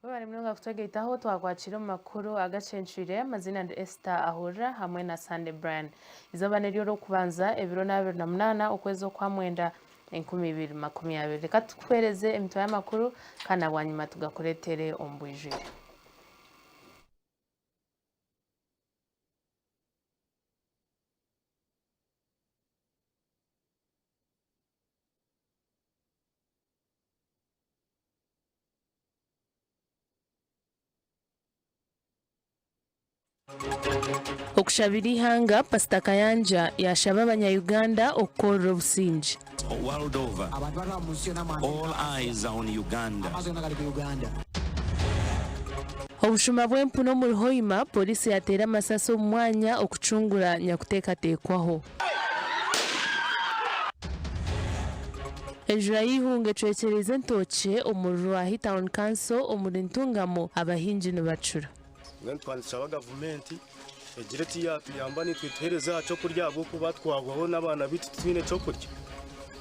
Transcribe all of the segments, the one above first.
Webare munonga kutwegaitaho twakwakira omu makuru agacencwire amaziina ndi Esther Ahurira hamwe na Sunday Brian. Izooba n'ery'orwokubanza ebiro n'abiri na munaana okwezi okwamwenda 2020. Reka tukuheereze emitwe y'amakuru kandi na bwanyima tugakureetere omu bwijwire. Okushabira eihanga, Pasita Kayanja yashaba abanya Uganda okukorera obusingye. World over, all eyes are on Uganda. Obushuma bw'empunu omuri Hoima, Pooriisi yateera amasasi omu mwanya okucungura nyakuteekateekwaho. Enjura y'eihunga ecwekyereize entookye omuri Rwahi Town Council omuri Ntungamo, abahingi nibacura. Mbwenu twaba nitushaba gavumenti egire eki yaatuyamba naitwe etuheereze aha ky'okurya ahabw'okuba twahwaho n'abaana baitu titwine ky'okurya.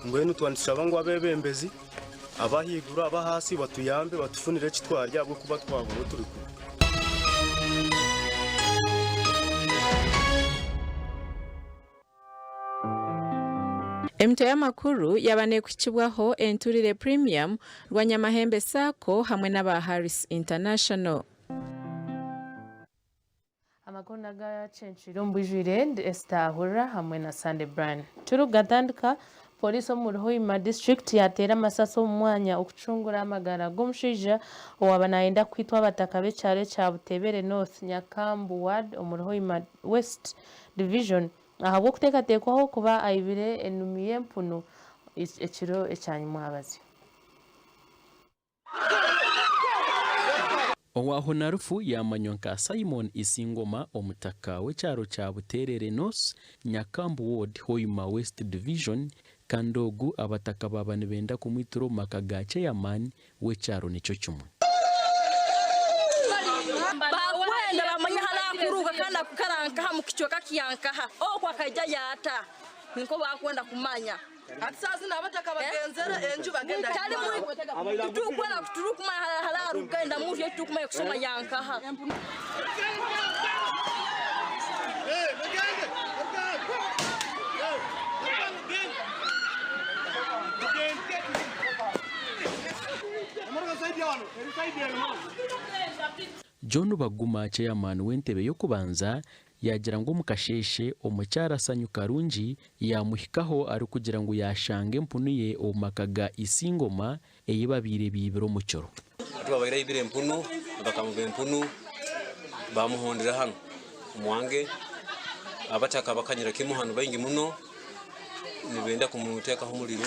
Mbwenu twaba nitushaba ngu abeebembezi ab'ahaiguru ab'ahaasi batuyambe batufunire eki twarya ahabw'okuba twahwaho turi kubi. Emitwe y'amakuru yaaba neekuhikibwaho Enturire Premium, Rwanyamahembe Sacco hamwe n'aba Harris International. Amakuru n'agacencwire omu bwijwire ndi Esther Ahurira hamwe na Sunday Brian. Turikugatandika, Pooriisi omuri Hoima disiturikiti yateera amasasi omu mwanya okucungura amagara g'omushaija owaaba nayenda kwitwa abataka b'ekyaro ekya Butebere North, Nyakambu Ward omuri Hoima West Division ahabw'okuteekateekwaho kuba aibire enumi y'empunu ekiro ekya nyimwabazyo. Owaahona rufu yaamanywa nka Simon Isingoma omutaka w'ekyaro kya Buterere North, Nyakambu Ward, Hoima West Division kandi ogu abataka baaba nibenda kumwitira omu maka ga Chairman w'ekyaro nikyo kimwe. Bakwenda bamanye ahu araakuruga kandi akukara nkaha mu kicweka kya nkaha, okwo akaija yaata? Nikwo bakwenda kumanya. Hati saaha zinu abataka bagenzere enju bagenda Titurikwenda titurikumanya hararuga endamuzi yo titurikumanya kushoma yankaha. John Baguma Chairman w'entebe y'okubanza Yaagira ngu omu kasheeshe omukyara Sanyu Karungi yaamuhikaho arikugira ngu yaashanga empunu ye omu maka ga Isingoma ei babaire baibire omu kiro. Hati babaire aibire empunu bakamuba empunu bamuhondera hanu omwange abataka bakanyira kimu hanu baingi muno nibenda kumutekaho omuriro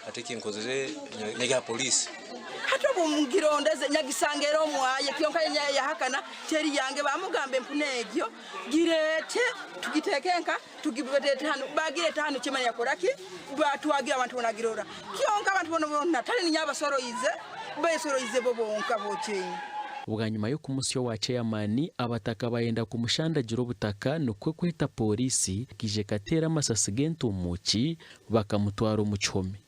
hati ekinkozire nyagya aha police. Hati obu ngirondeze nyagisanga eri omwaye kyonka yahakana Teri yange bamugamba empunu egyo gireete tugiteeke nka tugireete hanu bagireeta hanu chairman yakora ki batwagira abantu bona girora kyonka abantu bona bona tari ninye abasoroize besoroize bo bonka bokyenyi. Bwanyima y'okumutsya owa ceyamaani, abataka bayenda kumushandagira obutaka nikwo kweta pooriisi ekaija ekateera amasasi g'entuumuuki bakamutwara omu kihome.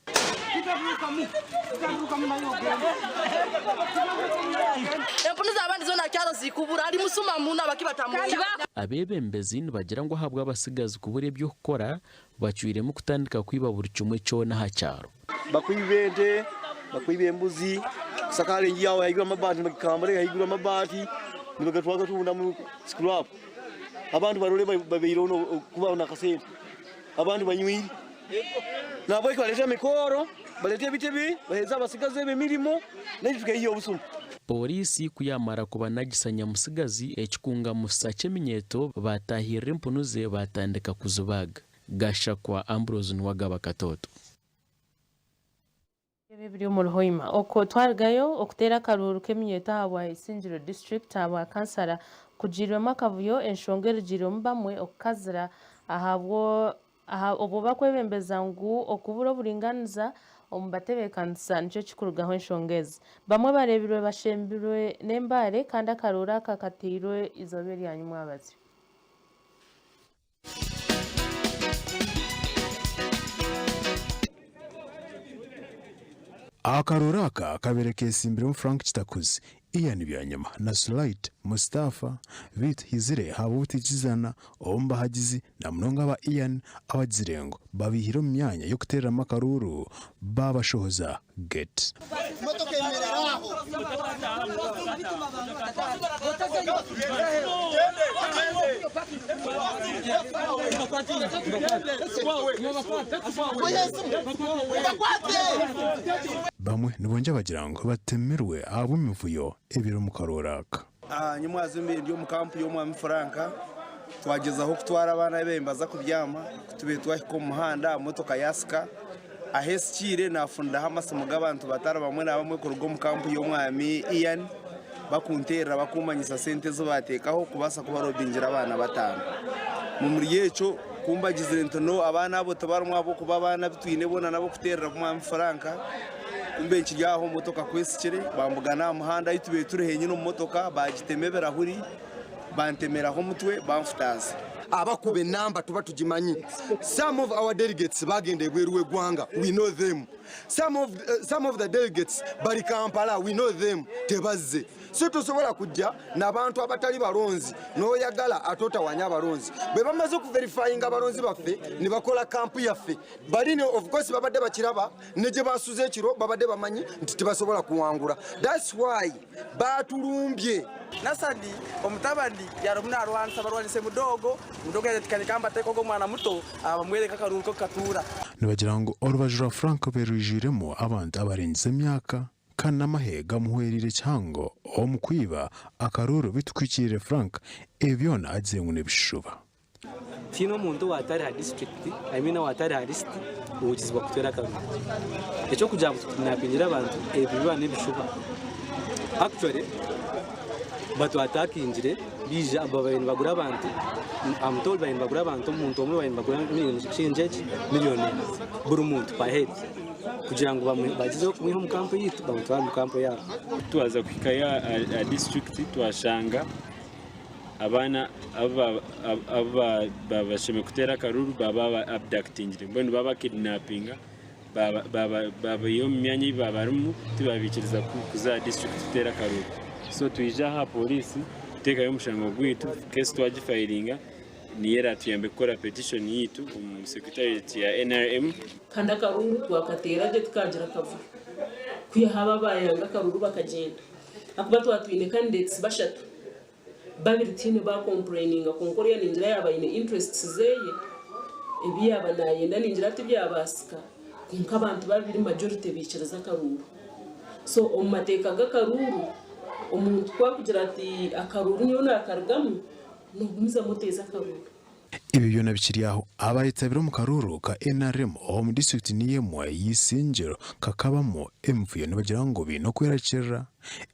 Empunu z'abandi zoona kyaro zikubura ari musuma muno abaki batamwenda. Abeebembezi nibagira ngu ahabw'abatsigazi kubura eby'okukora, bacwiremu kutandika kwiba buri kimwe kyona aha kyaro. Bakwiba ente, bakwiba embuzi, kusakaara enju yaawe haiguru amabaati nibagikambura haiguru amabaati nibagatwara bagatunda scrap. Abantu barore babaireho kubaho n'akasente. Abandi banywire. Nahabweki baleete emikooro, baleete ebitebe, baheereze abatsigazi abo emirimo, naitwe tukaiha obusuma. Pooriisi ku yaamara kubanagisa nyamutsigazi ekikungamusa ky'eminyeeto baataahirira empunu ze baatandika kuzibaaga. Gashakwa Ambrose Nuwagaba Katooto. Ebi ebiri omuri Hoima. Okwo twarugayo okuteera akaruuru k'eminyeeto ahabwa Isingiro District ahabwa kansara kugiirwemu akavuyo enshonga erugiirwemu bamwe okukazira ahabwo. Aha obwo bakwebembeza ngu okubura oburinganiza omu batebeekanisa nikyo kikurugaho enshonga ezi. Bamwe bareebirwe bashembirwe n'embaare kandi akaruuru aka kateirwe eizooba erya nyimwabazyo. Akaruuru aka kabaire kesimbiremu Frank Kitakuzi, Ian Byanyima na Sulait Mustafa beitu haizire haaba obutaikirizana omu bahagizi na munonga aba Ian abagizire ngu babaihire omu myanya y'okuteereramu akaruuru baabashohoza gate. Bamwe nibongyera bagira ngu batemirwe ahabw'emivuyo ebiri omu karooro aka. Nyimwazo mbaire ndi omu kampu y'omwami Frank twagyezaho kutwara abaana be nibaza kubyama ku tubaire twahika omu muhanda motoka yasika ahu esikiire nafuniraho amasimu g'abantu batari bamwe na bamwe kuruga omu kampu y'omwami Ian bakunteerera bakummanyisa sente ezi baateekaho kubaasa kubarobingira abaana bataano. Omuri ekyo ku mbagizire nti no abaana abo tibarimu ahabw'okuba abaana abu twine boona n'ab'okuteerera omwami Frank, ku mbaire nkiri aho motoka ku esikire bambugana aha muhanda ahu tubaire turi henyine omu motoka baagitema ebirahuri bantemeraho omutwe banfutaaza. Abakuba enamba tuba tugimanyi. Some of our delegates bagenda ebweru w'egwanga, we know them. Some of, some of the delegates bali Kampala, we know them, tebazze. So tosobola kujja nabantu abatali balonzi noyagala ate otawanya abalonzi. Bwe bamaze okuverifyinga abalonzi baffe ne bakola kampu yaffe bali ne of course babadde bakiraba ne gye basuze ekiro babadde bamanyi nti tebasobola kuwangula. That's why baatulumbye. Nasani omutabani yarimu narwanisa barwanise mudogo, mudogo yagira ati ka reka mbateeke ogu omwana muto bamwereke akaruru nk'oku katuura. Nibagira ngu orubaju rwa Frank rube rwijwiremu abantu abarengize emyaka kandi n'amahe gamuhwereire kihango omu kwiba akaruuru beitu kuhikiirire Frank ebi byona agizire ngu n'ebishuba. Tihaine omuntu owaatari aha disiturikiti, I mean owaatari aha lisiti owikizibwa kuteera akaruru. Eky'okugira ngu tukidinapingire abantu ebyo biba n'ebishuba. Actually batwatakingire baija babaire nibagura abantu, I'm told babaire nibagura abantu omuntu omwe babaire nibagura shilingi egi miriyoni emwe buri muntu per head kugira ngu bagyezeho kumwiha omu kampu yaitu bamutware omu kampu yaabo. Twaza kuhikayo aha disiturikiti twashanga Abaana abu baabashemereire kuteera akaruru baaba ba abductingire mbwenu baabakidinapinga baabaiha omu myanya ei baaba barimu tibabaikiriza kuza aha disiturikiti kuteera akaruru. So twija aha pooriisi kuteekayo omushango gwaitu, keesi twagifayiringa niyo eraatuyambe kukora petishoni yaitu omu sekeretarieti ya NRM. Kandi akaruru twakateera gye tikagira kavuyo kwihaho abo abaayanga akaruru bakagyenda. Ahakuba twaba twine candidates bashatu, babiri tihaine ba complaininga kwonka oriya ningira yaaba aine interests zeye, ebi yaaba nayenda ningira tibyabaasika kwonka abantu babiri majority baikiriza akaruuru. So omu mateeka g'akaruuru, omuntu ku akugira ati akaruuru nyowe nakarugamu, nogumizamu oteeze akaruuru. Ebyo byona bikiri aho, abayetabire omu karuuru ka NRM omu disiturikiti niyo emwe y'Isingiro kakabamu emivuyo nibagira ngu baine okwerakirira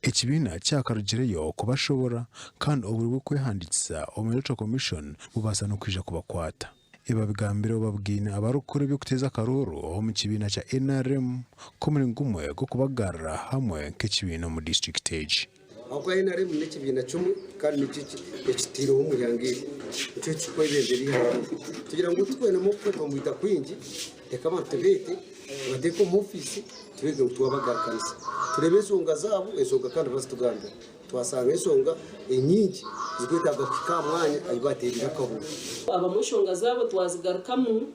ekibiina kyakarugireyo kubashobora kandi obwire bw'okwehandiikisa omu Electoral Commission bubaasa n'okwija kubakwata. Ebi babigambire obu babugaine abarikukora eby'okuteeza akaruuru omu kibiina kya NRM nk'omuringo gumwe gw'okubagarura hamwe nk'ekibiina omu disiturikiti egi. Ahabw'okuba NRM n'ekibiina kimwe kandi nikyo ekitaireho omu ihanga eri, nikyo kirikwebembera eihanga eri. Tugira ngu titwendemu okwetomboita kwingi, reka abantu tubeete, tubateeke omu ofiisi tubeege ngu twabagarukanisa. Tureebe enshonga zaabo, enshonga kandi bazitugambira. Twashanga enshonga enyingi zirikwetaaga kuhika aha mwanya ahu baateereire akabuga. Abamwe enshonga zaabo twazigarukamu,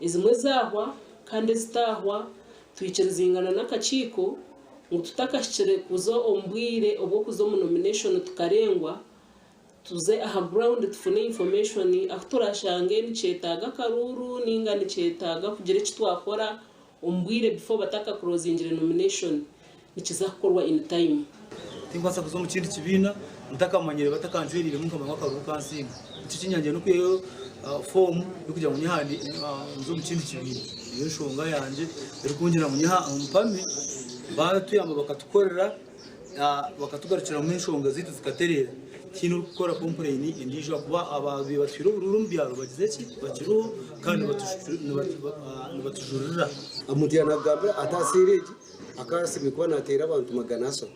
ezimwe zaahwa kandi ezitaahwa twikirizingana n'akakiiko ngu tutakahikire kuza omu bwire obw'okuza omu nomination tukarengwa, tuze aha ground tufune information ahu turashange nikyetaaga akaruuru ninga nikyetaaga kugira eki twakora omu bwire before bataka closingire nomination nikiza kukorwa in time. Tinkubaasa kuza omu kindi kibiina ntakamanyire batakanjwereiremu nkamanya ngu akaruuru kansinga. Nikyo ekinyangire n'okwihayo foomu y'okugira ngu nze omu kindi kibiina. Niyo nshonga yangye erikungira ngu mpame baatuyamba bakatukorera bakatugarukiramu enshonga zaitu zikatereera. Tihaine orikukora kompureini endiijo ahakuba abaabaire batwire oburuuru omu byaro bagize ki? Bakiriho kandi nibatujurira. Omuntu yaanakugambira ati aha seera egi akaasibire kuba naateera abantu 300,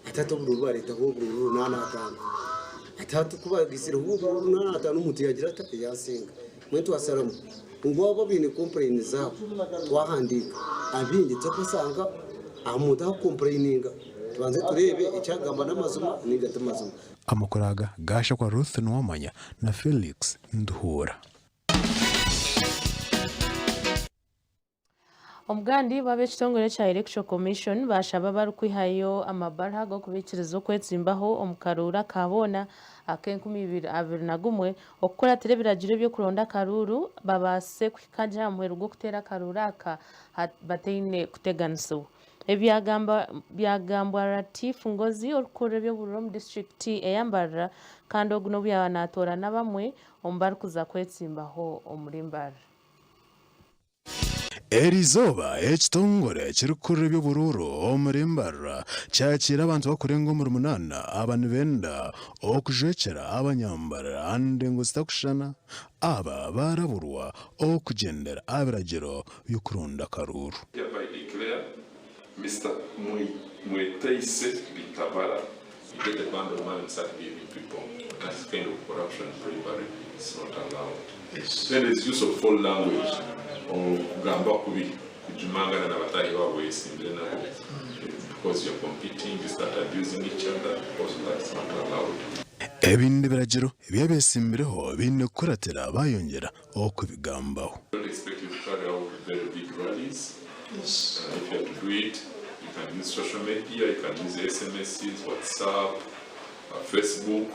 ati hati oburuuru baareetaho oburuuru 805. Ati hati ku baagaitsireho oburuuru 85 omuntu yaagira ata? Yaasinga. Mbwenu twasharamu ngu abo abaine kompureini zaabo twahandiika abaingi turikubashanga aha muntu ahakukompureininga tubanze tureebe eki arikugamba n'amazima nainga ti mazima. Amakuru aga gaashakwa Ruth Nuwamanya na Felix Nduhuura. Omugandi bw'ab'ekitongore ekya Electoral Commission baashaba abarikwihayo amabaruha g'okubaikiriza okwetsimbaho omu karuuru aka boona ak'enkumi ibiri 21 okukuratira ebiragiro eby'okuronda akaruuru babaase kuhika gye aha muheru gw'okuteera akaruuru aka bataine kuteganisibwa. Ebi byagambwa Latif Ngozi orikukurira eby'obururu omu disiturikiti eya Mbarara kandi ogu n'obu yaaba natoorana abamwe omu barikuza kwetsimbaho omuri Mbarara. Eriizooba ekitongore ekirikukurira eby'oburuuru omuri Mbarara kyakiire abantu bakurenga omuri munaana aba nibenda okujwekyera abanyambarara aha ndengo zitakushushana. Aba baraburwa okugyendera aha biragiro by'okuronda akaruuru. Hereby declare Mister Mweteise Bitabara You get a bundle of money and start giving people that kind of corruption bribery is not allowed. Then there's use of foul language or kugamba kubi kujumangana na bataahi baabo wesimbire nabo because you're competing you start abusing each other also that's not allowed. Ebindi biragiro ebi abesimbireho baine kukuratira bayongyera okubigambaho. Don't expect you to carry out very big rallies. If you are to do it, you can use social media, you can use SMSs, WhatsApp, Facebook.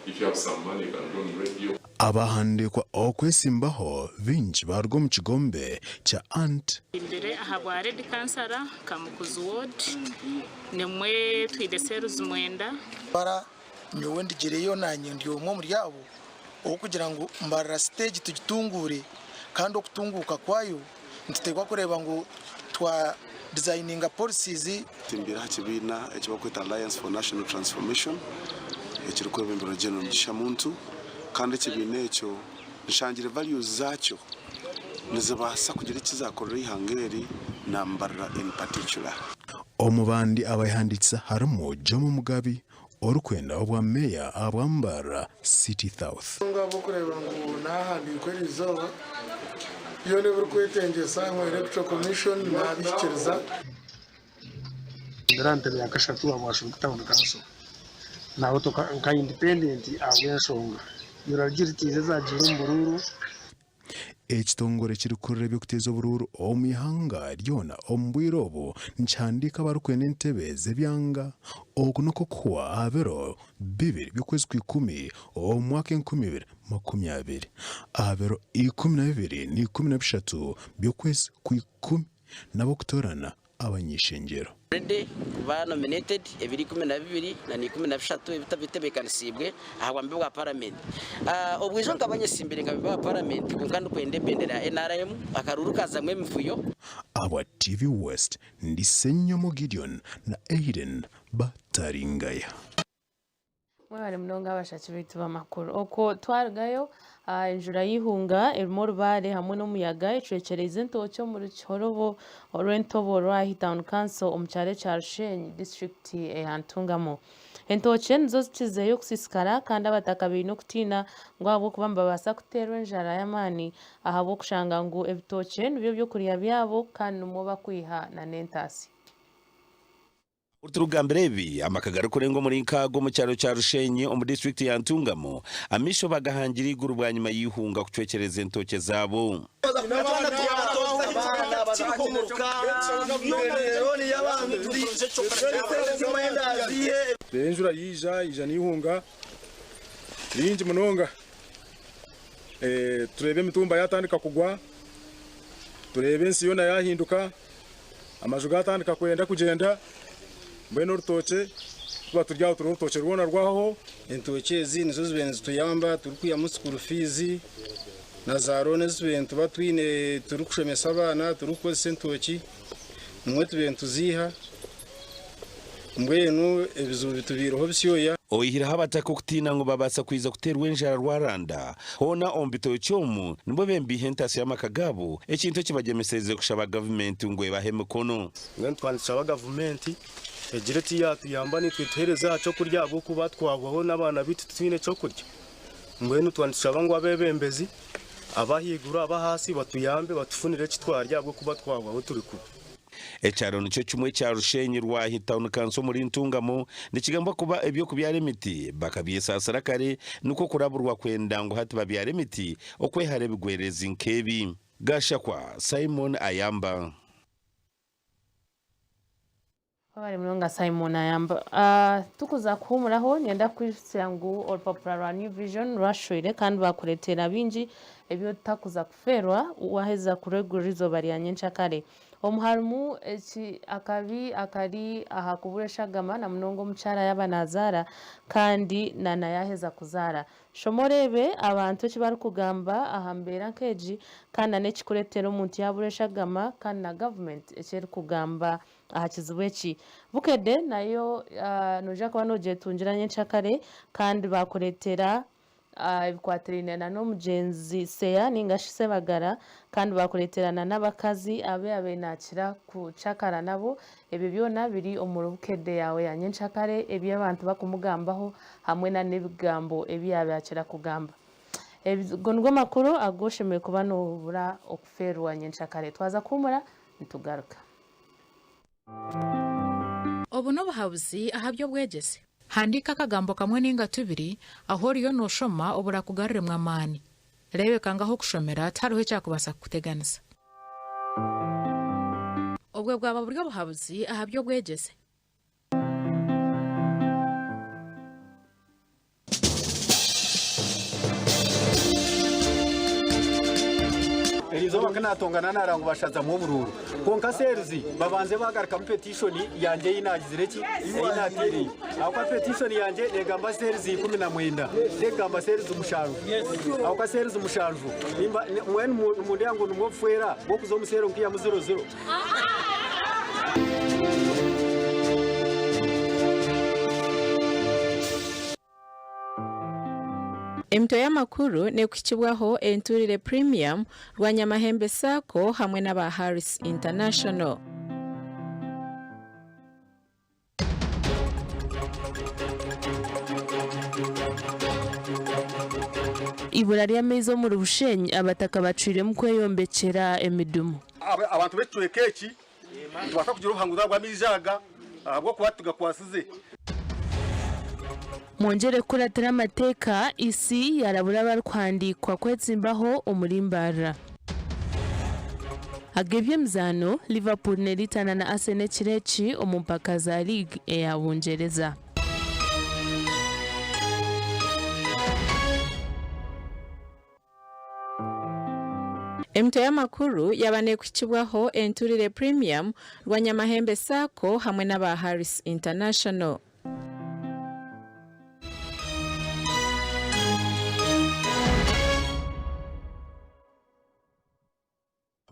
If you have some money, you can go on radio. Abahandiikwa okwesimbaho baingi baaruga omu kigombe kya Ant. Imbere ahabwa Lady Kansara Kamukuzi Ward nimwe twine cells mwenda. Bara nyowe ndigireyo nanye ndi omwe omuri abo ow'okugira ngu Mbarara siteegi tugitunguure kandi okutunguuka kwayo nituteekwa kureeba ngu twa dizayininga policies. Ntimbire aha kibiina eki barikweta Alliance for National Transformation ekirikwebemberwa General Mugisha Muntu kandi ekibiina ekyo nshangire values zaakyo nizibaasa kugira eki zaakorera eihanga eri na Mbarara in particular. Omu bandi abayehandiikisa harimu Jomo Mugabi, Orikwenda obwa meeya ahabwa Mbarara City South. Ahabw'okureeba ngu naahandiikwa eri izooba, byona ebirikwetengyesa ngu Electoral Commission naabihikiriza. Ndira aha ntebe ya kashatu ahabwa Shungu Town Council nahotoka nka independent ahabw'enshonga irregularity ezagiire omu buruuru. Ekitongore ekirikukurira eby'okuteeza oburuuru omu ihanga ryona omu bwire obu nikihandiika abarikwenda entebe z'ebyanga. Oku n'okw'okuhwa aha biro bibiri by'okwezi kw'ikumi omu mwaka 2020. Aha biro 12 na 13 by'okwezi kw'ikumi n'ab'okutoorana abany'eishengyero. Already ba nominated ebiro 12 na 13 ebitebeekanisiibwe ahabwa mbe bwa Paramenti. Obwijo nkaba nyesimbire nka memba wa Paramenti kwonka ndikwenda ebendera ya nrm, akaruuru kazamu emivuyo. Ahabwa TV West, ndi Ssenyomo Gideon na Aiden Bataringaya. Mwebare munonga abashaki baitu b'amakuru. Okwo twarugayo, enjura y'eihunga erimu orubaare hamwe n'omuyaga ecwekyereize entookye omuri Kihorobo orw'Entobo Rwahi Town Council omu kyaro ekya Rushenyi, disiturikiti eya Ntungamo. Entookye nizo zikizeyo kusiisikara kandi abataka baine okutiina ngu ahabw'okuba nibabaasa kuteerwa enjara y'amaani ahabw'okushanga ngu ebitookye nibyo by'okurya byabo kandi nimwo bakwiha n'entaasya. Turikugambira ebi, amaka garikurenga omuri nkaaga omu kyaro kya Rushenyi omu disiturikiti ya Ntungamo, amaisho bagahangira eiguru bwanyima y'eihunga kucwekyereza entookye zaabo. Reero enjura yaija, yaija n'eihunga ringi munonga. Tureeba emitumba yaatandika kugwa, tureeba ensi yoona yaahinduka. Amaju gaatandika kwenda kugyenda, mbwenu orutookye tuba turi aho turi orutookye rwona rwahoho. Entookye ezi nizo zibaire nizituyamba turikwihamu school fees na za loan ezi tubaire nituba twine turikushomesa abaana turikukozesa entookye nimwo tubaire nituziiha. Mbwenu ebizibu bitubaireho bisyoya. Oihireho abataka okutiina ngu babaasa kwija kuteerwa enjara rwaranda, hoona omu bitookye omu nibwo bembiiha entaasyo y'amaka gaabo, ekintu ekibagyemesereize kushaba gavumenti ngu ebahe emikono. Mbwenu twaba nitushaba gavumenti egire eki yaatuyamba naitwe etuheereze aha ky'okurya ahabw'okuba twahwaho n'abaana baitu titwine ky'okurya. Mbwenu twaba nitushaba ngu abeebembezi ab'ahaiguru ab'ahaasi batuyambe batufunire eki twarya ahabw'okuba twahwaho turi kubi. Ekyaro nikyo kimwe ekya Rushenyi Rwahi Town Council omuri Ntungamo nikigambwa kuba eby'okubyara emiti bakabyesaasira kare nikwo kuraburwa kwenda ngu hati babyare emiti okwehara ebigwererezi nk'ebi. Gashakwa Simon Ayamba. Webare munonga Simon Ayamba. Tukuza kuhumuraho niinyenda kukwijutsya ngu orupapura rwa New Vision rwashweire kandi bakureetera bingi ebi otakuza kufeerwa waheza kurwegurira eizooba rya nyenkyakare. Omu harimu eki akabi akari aha kubura eshagama na munonga omukyara yaaba naazaara kandi na na yaaheza kuzaara. Shoma oreebe abantu eki barikugamba aha mbeera nk'egi kandi na n'ekirikureetera omuntu yaabura eshagama kandi na gavumenti eki erikugamba aha kizibu eki. Bukedde nayo noija kuba noogyetungira nyenkyakare kandi baakureetera ebikwatiraine na n'omugyenzi Seya nainga shi Sebagara kandi baakureetera na n'abakazi abu yaabaire naakira kucakara nabo. Ebyo byona biri omuri Bukedde yaawe ya nyenkyakare ebi abantu barikumugambaho hamwe na n'ebigambo ebi yaabaire akira kugamba. Ago nigo makuru agu oshemereire kuba noobura okufeerwa nyenkyakare. Twaza kuhuumura nitugaruka. Obu n'obuhabuzi aha by'obwegyese. Handiika akagambo kamwe nainga tubiri ahu oriyo nooshoma oburakugaruremu amaani. Reebeka ngu ah'okushomera tihariho ekyakubaasa kukuteganisa. Obwo bwaba buri obuhabuzi aha by'obwegyese. Erizooba ku naatongana naara ngu bashazamu oburuuru. Kwonka seerizi babanze baagarukamu petishoni yangye ei naagizire ki? Ei naateireyo. Ahabw'okuba petishoni yangye neegamba seerizi 19, terikugamba seerizi mushanju. Ahabw'okuba seerizi mushanju, nimba mbwenu nimundeeba ngu nimwo obufwera bw'okuza omu seero nkaihamu ziro ziro. Emitwe y'amakuru n'ekuhikibwaho Enturire Premium, Rwanyamahembe Sacco hamwe n'aba Harris International. Eibura ry'amaizi omuri Bushenyi, abataka bacwiremu kweyombekyera emidumu. Abantu b'ekicweka eki Nitubaasa kugira obuhanguzi ahabw'amaizi aga ahabw'okuba titugakwasize. Mwongyere kukuratira amateeka, EC yarabura abarikuhandiikwa kwetsimbaho omuri Mbarara. Ag'eby'emizaano, Liverpool neritana na Arsenal ekiro eki omu mpaka za league eya Bungyereza. Emitwe y'amakuru yaaba neekuhikibwaho Enturire Premium, Rwanyamahembe Sacco hamwe n'aba Harris International.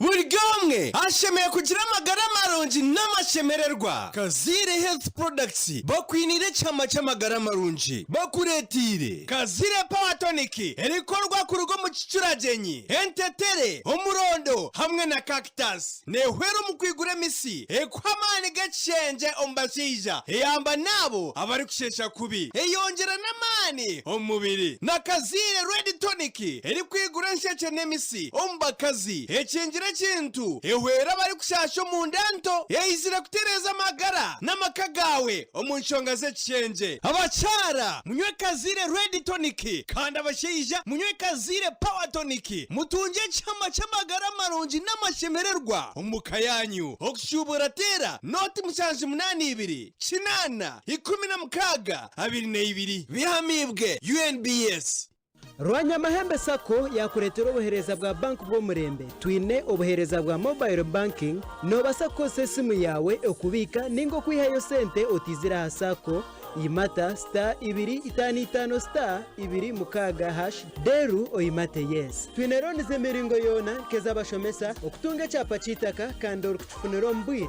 Buri omwe ashemereire kugira amagara marungi n'amashemererwa. Kazaire Health Products bakwiniire ekihama ky'amagara marungi. Bakureeteire Kazaire Power Tonic erikukorwa kuruga omu kicuragyenyi, entetere, omurondo hamwe na cactus. Neehwera omu kwigura emisi, ekuha amaani g'ekishengye omu bashaija, eyamba n'abo abarikusheesha kubi, eyongyera n'amaani omu mubiri. Na Kazaire Red Tonic erikwigura enshekye n'emisi omu bakazi, ekingira ekintu, ehwera abarikushaasha omunda nto, eizire kutereeza amagara n'amaka gaawe omu nshonga z'ekishengye. Abakyara, munywe Kazaire Red Tonic kandi abashaija munywe Kazaire Power Tonic mutungye ekihama ky'amagara marungi n'amashemererwa omu ka yaanyu. Okushuubura teera nooti 782 8 16 22. Bihamiibwe UNBS. Rwanyamahembe Sacco yakureetera obuheereza bwa bank bw'omurembe. Twine obuheereza bwa mobile banking, noobasa kukozesa esimu yaawe okubiika ninga okwihayo sente otiizire aha Sacco, Imata star ibiri itaano itaano star ibiri mukaaga hash deru oimate yes. Twine looni z'emiringo yoona nk'ez'abashomesa, okutunga ekyapa ky'eitaka kandi orikukifunira omu bwire.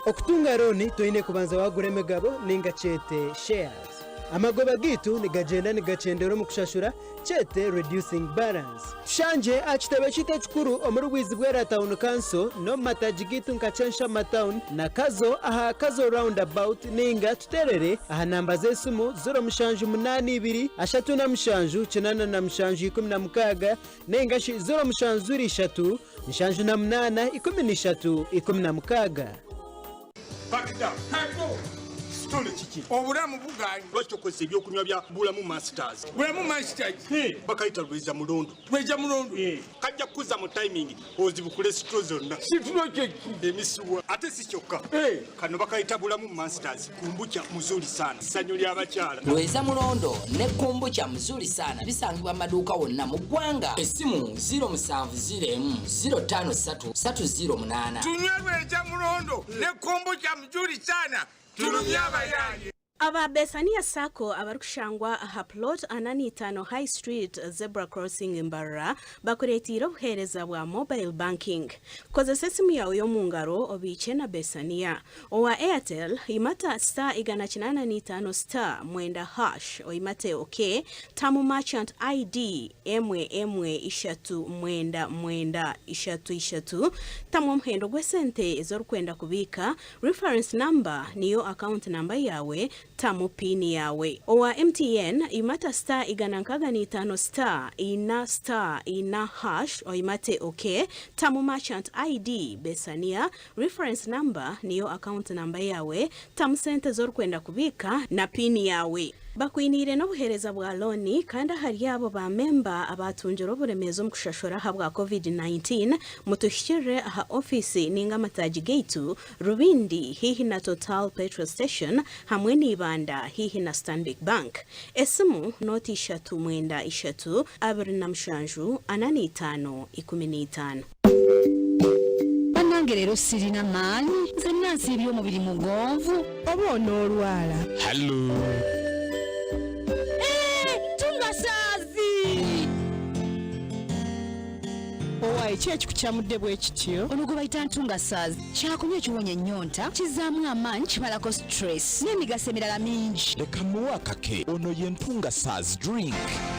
Okutunga looni toine kubanza waagura emigabo nainga kyete shares. Amagoba gaitu nigagyenda nigakyendera omu kushashura kyete reducing balance. Tushangye aha kitebe kyaitu ekikuru omuri Bwizibwera Town Council n'omu mataagi gaitu nka Kyenshama Town na Kazo aha Kazo Round About nainga tuteerere aha namba z'esimu 0782 37 87 16 nainga shi 07 3 78 13 16. Bakida, hako kitole kiki? Obulamu buganye. Lwaki okozesa ebyokunywa bya Bulamu Masters? Bulamu Masters? Bakayita Lweza Mulondo. Lweza Mulondo? Kajja kukuza mu timing ozibukule sitro zonna. Sitro kyeki? Emisuwa. Ate si kyokka. Kano bakayita Bulamu Masters. Kumbucha muzuri sana. Ssanyu ly'abakyala. Lweza Mulondo ne Kombucha Mzuri Sana bisangibwa mu maduuka wonna mu ggwanga. Essimu 0701 053 308. Tunywe Lweza Mulondo ne Kombucha Mzuri Sana tulumye abayaaye. Aba Bethania Sacco abarikushangwa aha Plot 45 High Street, Zebra Crossing, Mbarara bakureeteire obuheereza bwa Mobile Banking. Kozesa esimu yaawe y'omungaro obiikye na Bethania. Owa Airtel, imata star 185 star mwenda hash oimate ok, tamu merchant ID emwe emwe ishatu mwenda mwenda ishatu ishatu, tamu omuhendo gw'esente ezi orikwenda kubiika, reference number niyo account number yaawe, tamu pin yaawe. Owa MTN, imata star 165 star ina star ina hash oimate ok, tamu merchant ID Bethania, Reference number niyo account number yaawe, tamu sente ezi orikwenda kubiika na pin yaawe. Bakwiniire n'obuheereza bwa looni kandi ahari abo ba memba abaatungire oburemeezi omu kushashura ahabwa Covid 19, mutuhikirire aha ofiisi ninga amataagi gaitu, Rubindi haihi na Total petrol station hamwe na Ibanda haihi na Stanbic Bank. Esimu nooti ishatu mwenda ishatu 27 45 15. Banange leero sirina maanyi nzenna nsiibye omubiri mugonvu oba onoolwala. Hallo. Eh, tungasaazi. Owaaye ki ekikukyamudde bwe kityo? Ono gwe bayita ntungasaazi kyakunywa ekiwonya ennyonta, kizzaamu amaanyi, kimalako stress n'emigaso emirala mingi. Leka muwe akake ono ye ntungasaazi drink.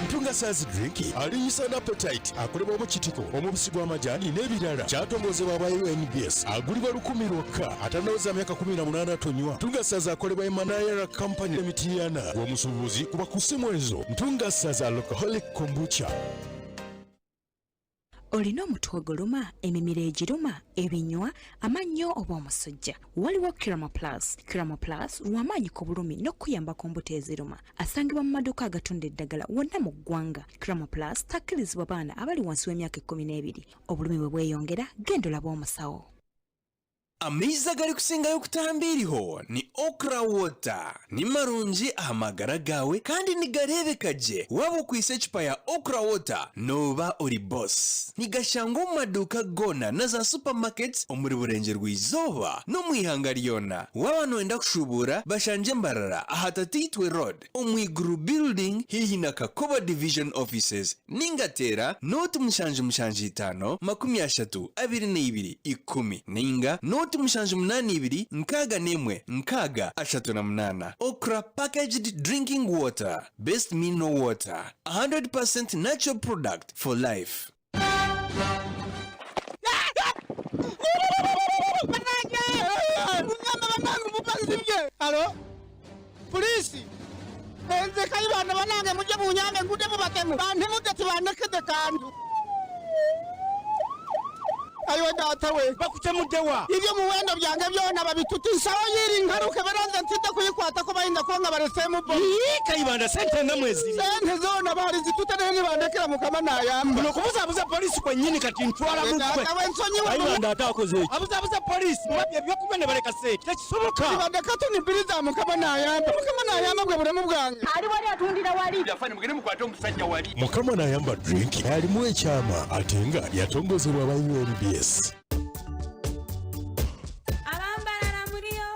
Ntungasaazi drink aliisa n'appetite akolebwamu kitiko, omubisi gw'amajaani n'ebirala. Kyatongozebwa aba UNBS, agulibwa lukumi lwokka. Atanaweza myaka 18 tonywa. Ntungasaazi akolebwa Emanayara Company e Mityana. Gw'omusuubuzi kuba ku ssimu ezo. Ntungasaazi alcoholic kombucha. Olina omutwe oguluma, emimiro egiruma, ebinywa, amannyo oba omusujja? Waliwo Kiramo Plus. Kiramo Plus lw'amaanyi ku bulumi n'okukuyamba ku mbuto eziruma. Asangibwa mu maduuka agatunda eddagala wonna mu ggwanga. Kiramo Plus takkirizibwa baana abali wansi w'emyaka ekkumi n'ebiri. Obulumi bwe bweyongera, genda olabe omusawo. Amaizi agarikusingayo kutamba eriho ni Okra Water. Ni marungi aha magara gaawe kandi nigareebeka gye. Waaba okwaitse ecupa ya Okra Water nooba ori boss. Nigashangwa omu maduuka goona na za supermarkets omuri Burengyerwa-izooba n'omu ihanga ryona. Waaba nooyenda kushubuura bashangye Mbarara aha Tataitwe Road omu Iguru Building haihi na Kakoba Division Offices Ninga teera nooti 775 30 22 10 ninga nooti 782 61 60 38. Okra Packaged Drinking Water, best mineral water, 100% natural product for life. Puliisi nze Kayibanda banange mujje munyambe ngudde mu batemu bantemudde tibandekedde kantu. Ayiwe data we bakutemudde wa? Ibyo muwendo byange byona babituta insaho yiri nkaruke baranze ntidde kuyikwata ko bayinza kuba nga baresemu bo. Ii Kayibanda sente namwe ziri. Sente zona bari zitute rero nibandekera mukama nayamba. Kuno kubuzabuza polisi kwennyini kati ntwala mutwe. Data we nsonyiwe. Kayibanda ate akoze eki? Abuzabuza polisi mubabye ebyokunywa ne baleka sente. Tekisoboka. Nibandeka tunibiriza mukama nayamba. Mukama nayamba bwe bulemu bwange. Ali wali atundira wali. Afande mugende mukwate omusajja wali. Mukama nayamba drink alimu ekyama ate nga yatongozebwa aba UNBS. Abambarara muriyo.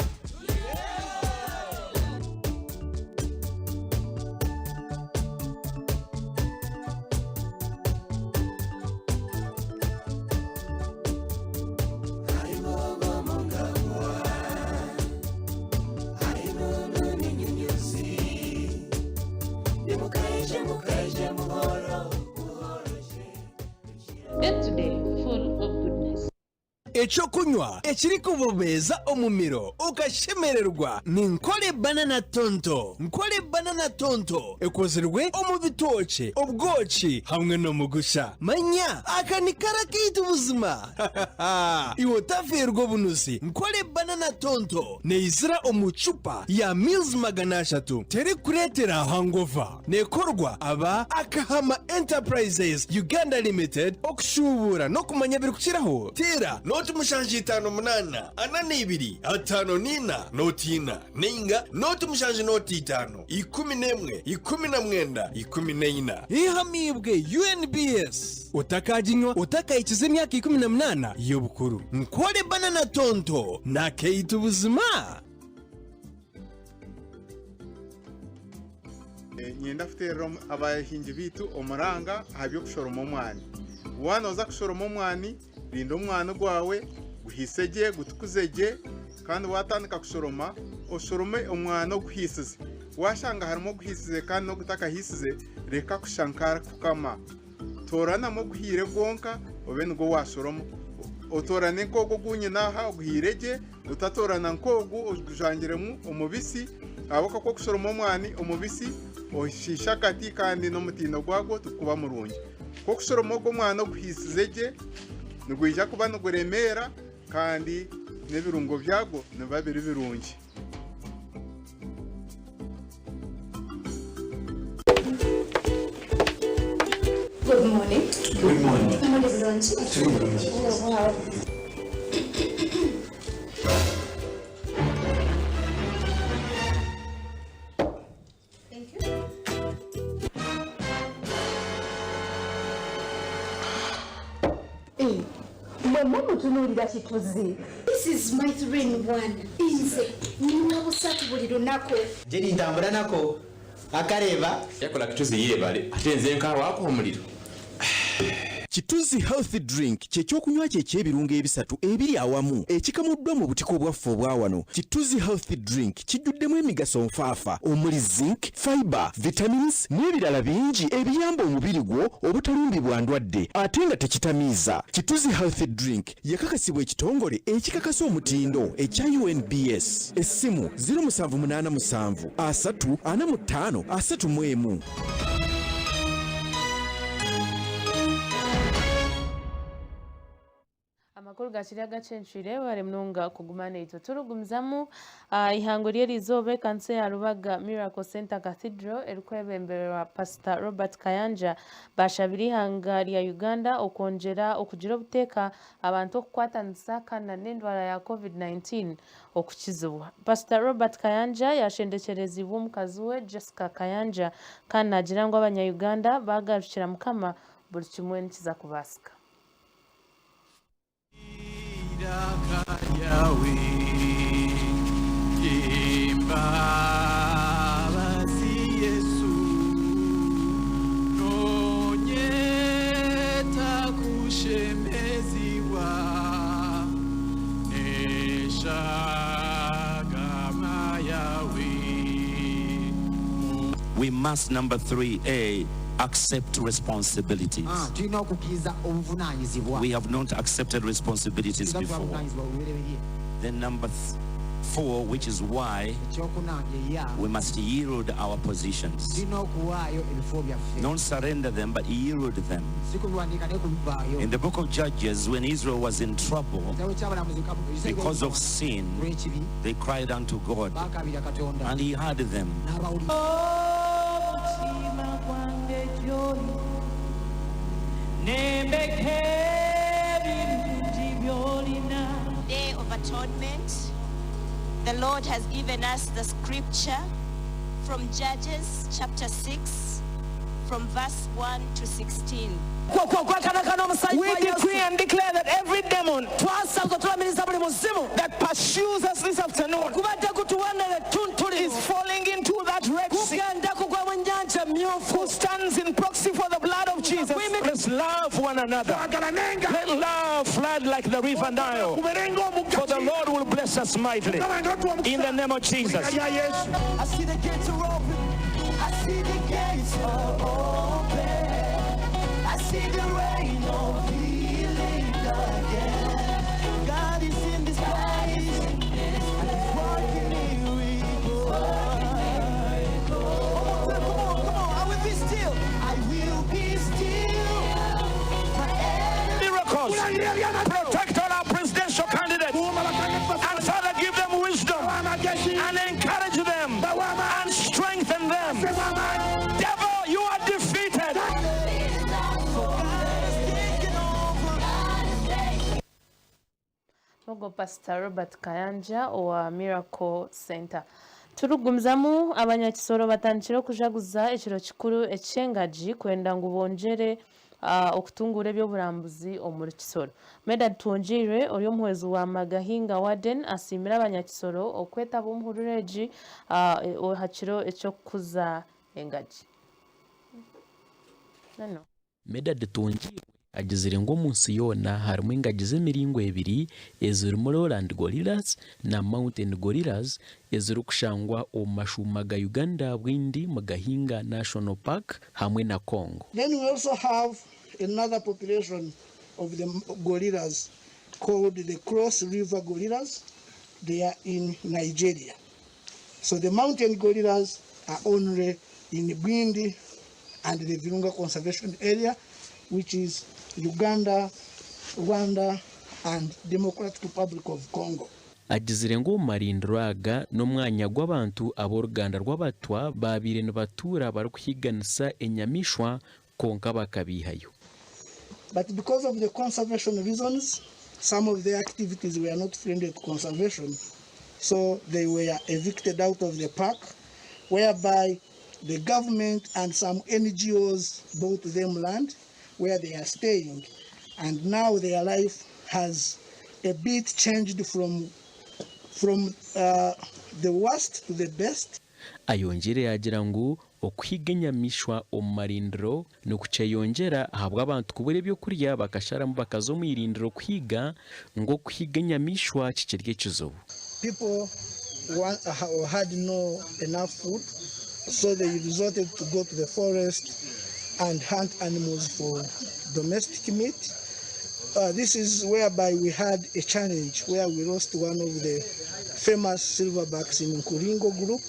Ekyokunywa ekirikubobeeza omumiro okashemererwa ni Nkore Banana Tonto. Nkore Banana Tonto ekozirwe omu bitookye, obwoki hamwe n'omugusha. Manya aka ni kara kaitu buzima! Iwe otafeerwa obunuzi, Nkore Banana Tonto neizira omu cupa ya mils 300, terikureetera hangover. Neekorwa aba Akahama Enterprises Uganda Limited. Okushuubuura n'okumanya ebirikukiraho, teera nooti 758 42 54 nooti ina nainga nooti 7 nooti 5 11 19 14. Ehamiibwe UNBS. Otakaginywa otakahikize emyaka 18 y'obukuru. Nkore Banana Tonto n'akaitu buzima! Niinyenda kuteerera abahingi baitu omuranga aha by'okushoroma omwani. Waaba nooza kushoroma omwani, rinda omwani gwawe guhiise gye, gutukuze gye kandi waatandika kushoroma, oshorome omwani oguhiisize. Waashanga harimu oguhiisize kandi n'ogutakahiisize, reka kushusha nk'arikukama. Tooranamu oguhiire gwonka obe nigwo waashoroma. Otoorane nk'ogu ogu nyine aha oguhiire gye, otatoorana nk'ogu ogujwangiremu omubisi, ahabw'okuba ku orikushoroma omwani omubisi oshiisha akati kandi n'omutindo gwagwo tigukuba murungi. Ku orikushoroma ogu omwani oguhiisize gye, nigwija kuba niguremeera kandi n'ebirungo byagwo nibiba biri birungi. Good morning. Good morning. Muri bulungi? Turi bulungi. Oh, wow. Thank you. Eh, mwe mumutunuulira kituzi. This is my 3 in 1. Nze nywa busatu buli lunaku. Jeri ntambura nako akareeba. Yakola kituzi yebale ate nze nkawaako omuliro. Kituzi Health Drink kye kyokunywa kye eky'ebirungo ebisatu ebiri awamu ekikamuddwa mu butiko bwaffe obwa wano. Kituzi Health Drink kijjuddemu emigaso nfaafa omuli zinc, fibre, vitamins n'ebirala bingi ebiyamba omubiri gwo obutalumbibwa ndwadde ate nga tekitamiiza. Kituzi Health Drink yakakasibwa ekitongole ekikakasa omutindo ekya UNBS. Essimu 0787 3 45 31. Amakuru ga kiri agacencwire webare munonga kuguma naitwe. Turikugumizamu aha ihangwe ry'erizooba ekanisa ya Rubaga Miracle Centre Cathedral erikwebemberwa Pastor Robert Kayanja baashabire eihanga rya Uganda okwongyera okugira obuteeka abantu okukwatanisa kandi na n'endwara ya Covid 19 okukizibwa. Pastor Robert Kayanja yaashendekyereziibwe omukazi we Jessica Kayanja kandi naagira ngu abanya Uganda baagarukira Mukama buri kimwe nikiza kubaasika. We must, number 3A, accept responsibilities. Ah, tulina okukkiriza obuvunaanyizibwa. We have not accepted responsibilities Singa before. twavunaanyizibwa olubereberye. Then number 4, which is why Ekyokuna ye ya we must yield our positions. tulina okuwaayo ebifo byaffe. Not surrender them, but yield them. Si kubiwandiika naye kubivaayo. In the book of Judges, when Israel was in trouble Ekitabo ky'abalamuzi because of sin, olw'ekibi they cried unto God, baakaabira Katonda and He heard them. n'abawulira. Omutima gwange gy'oli nembeka ebirungi by'olina. Day of Atonement, the Lord has given us the scripture from Judges chapter 6, from verse 1 to 16. We decree and declare that every demon that pursues us this afternoon is falling into that Red Sea. Who stands in proxy for the blood of Jesus. Let's love one another. Let love flood like the river Nile. For the Lord will bless us mightily. In the name of Jesus. I see the gates are open. I see the gates are open. I see the rain of healing again. Protect all our presidential candidates. And Father, give them wisdom and encourage them and strengthen them. Devil, you are defeated. N'ogwo Pasita Robert Kayanja owa Miracle Centre. Turikugumizamu, abanyakisoro batandikire okujaguza ekiro kikuru eky'engagi kwenda ngu bongyere okutunguura eby'oburambuzi omuri Kisoro. Medard Twongyeirwe ori omuhwezi wa Magahinga Warden asiimire abanyakisoro okwetaba omuhururu egi aha kiro eky'okukuza engagi. Medard Twongyeirwe agizire ngu omunsi yoona harimu engagi z'emiringo ebiri ezirimu Lowland Gorillas na Mountain Gorillas ezirikushangwa omu mashuuma ga Uganda Bwindi Mgahinga National Park hamwe na Congo. Then we also have another population of the gorillas called the Cross River gorillas. They are in Nigeria. So the mountain gorillas are only in Bwindi and the Virunga Conservation Area, which is Uganda, Rwanda and Democratic Republic of Congo. Agizire ngu omu marindiro aga n'omwanya gw'abantu ab'oruganda rw'Abatwa baabaire nibatuura barikuhiiganisa enyamaishwa kwonka bakabiihayo. But because of the conservation reasons, some of their activities were not friendly to conservation, so they were evicted out of the park, whereby the government and some NGOs bought them land where they are staying, and now their life has a bit changed from, from uh, the worst to the best. Ayongiire yaagira ngu okuhiga enyamaishwa omu marindiro nikukyeyongyera ahabw'abantu kubura ebyokurya bakasharamu bakaza omu irindiro kuhiga ngu okuhiga enyamaishwa kikiri ekizibu. People want, had no enough food, so they resorted to go to the forest and hunt animals for domestic meat. Uh, this is whereby we had a challenge where we lost one of the famous silverbacks in Nkuringo group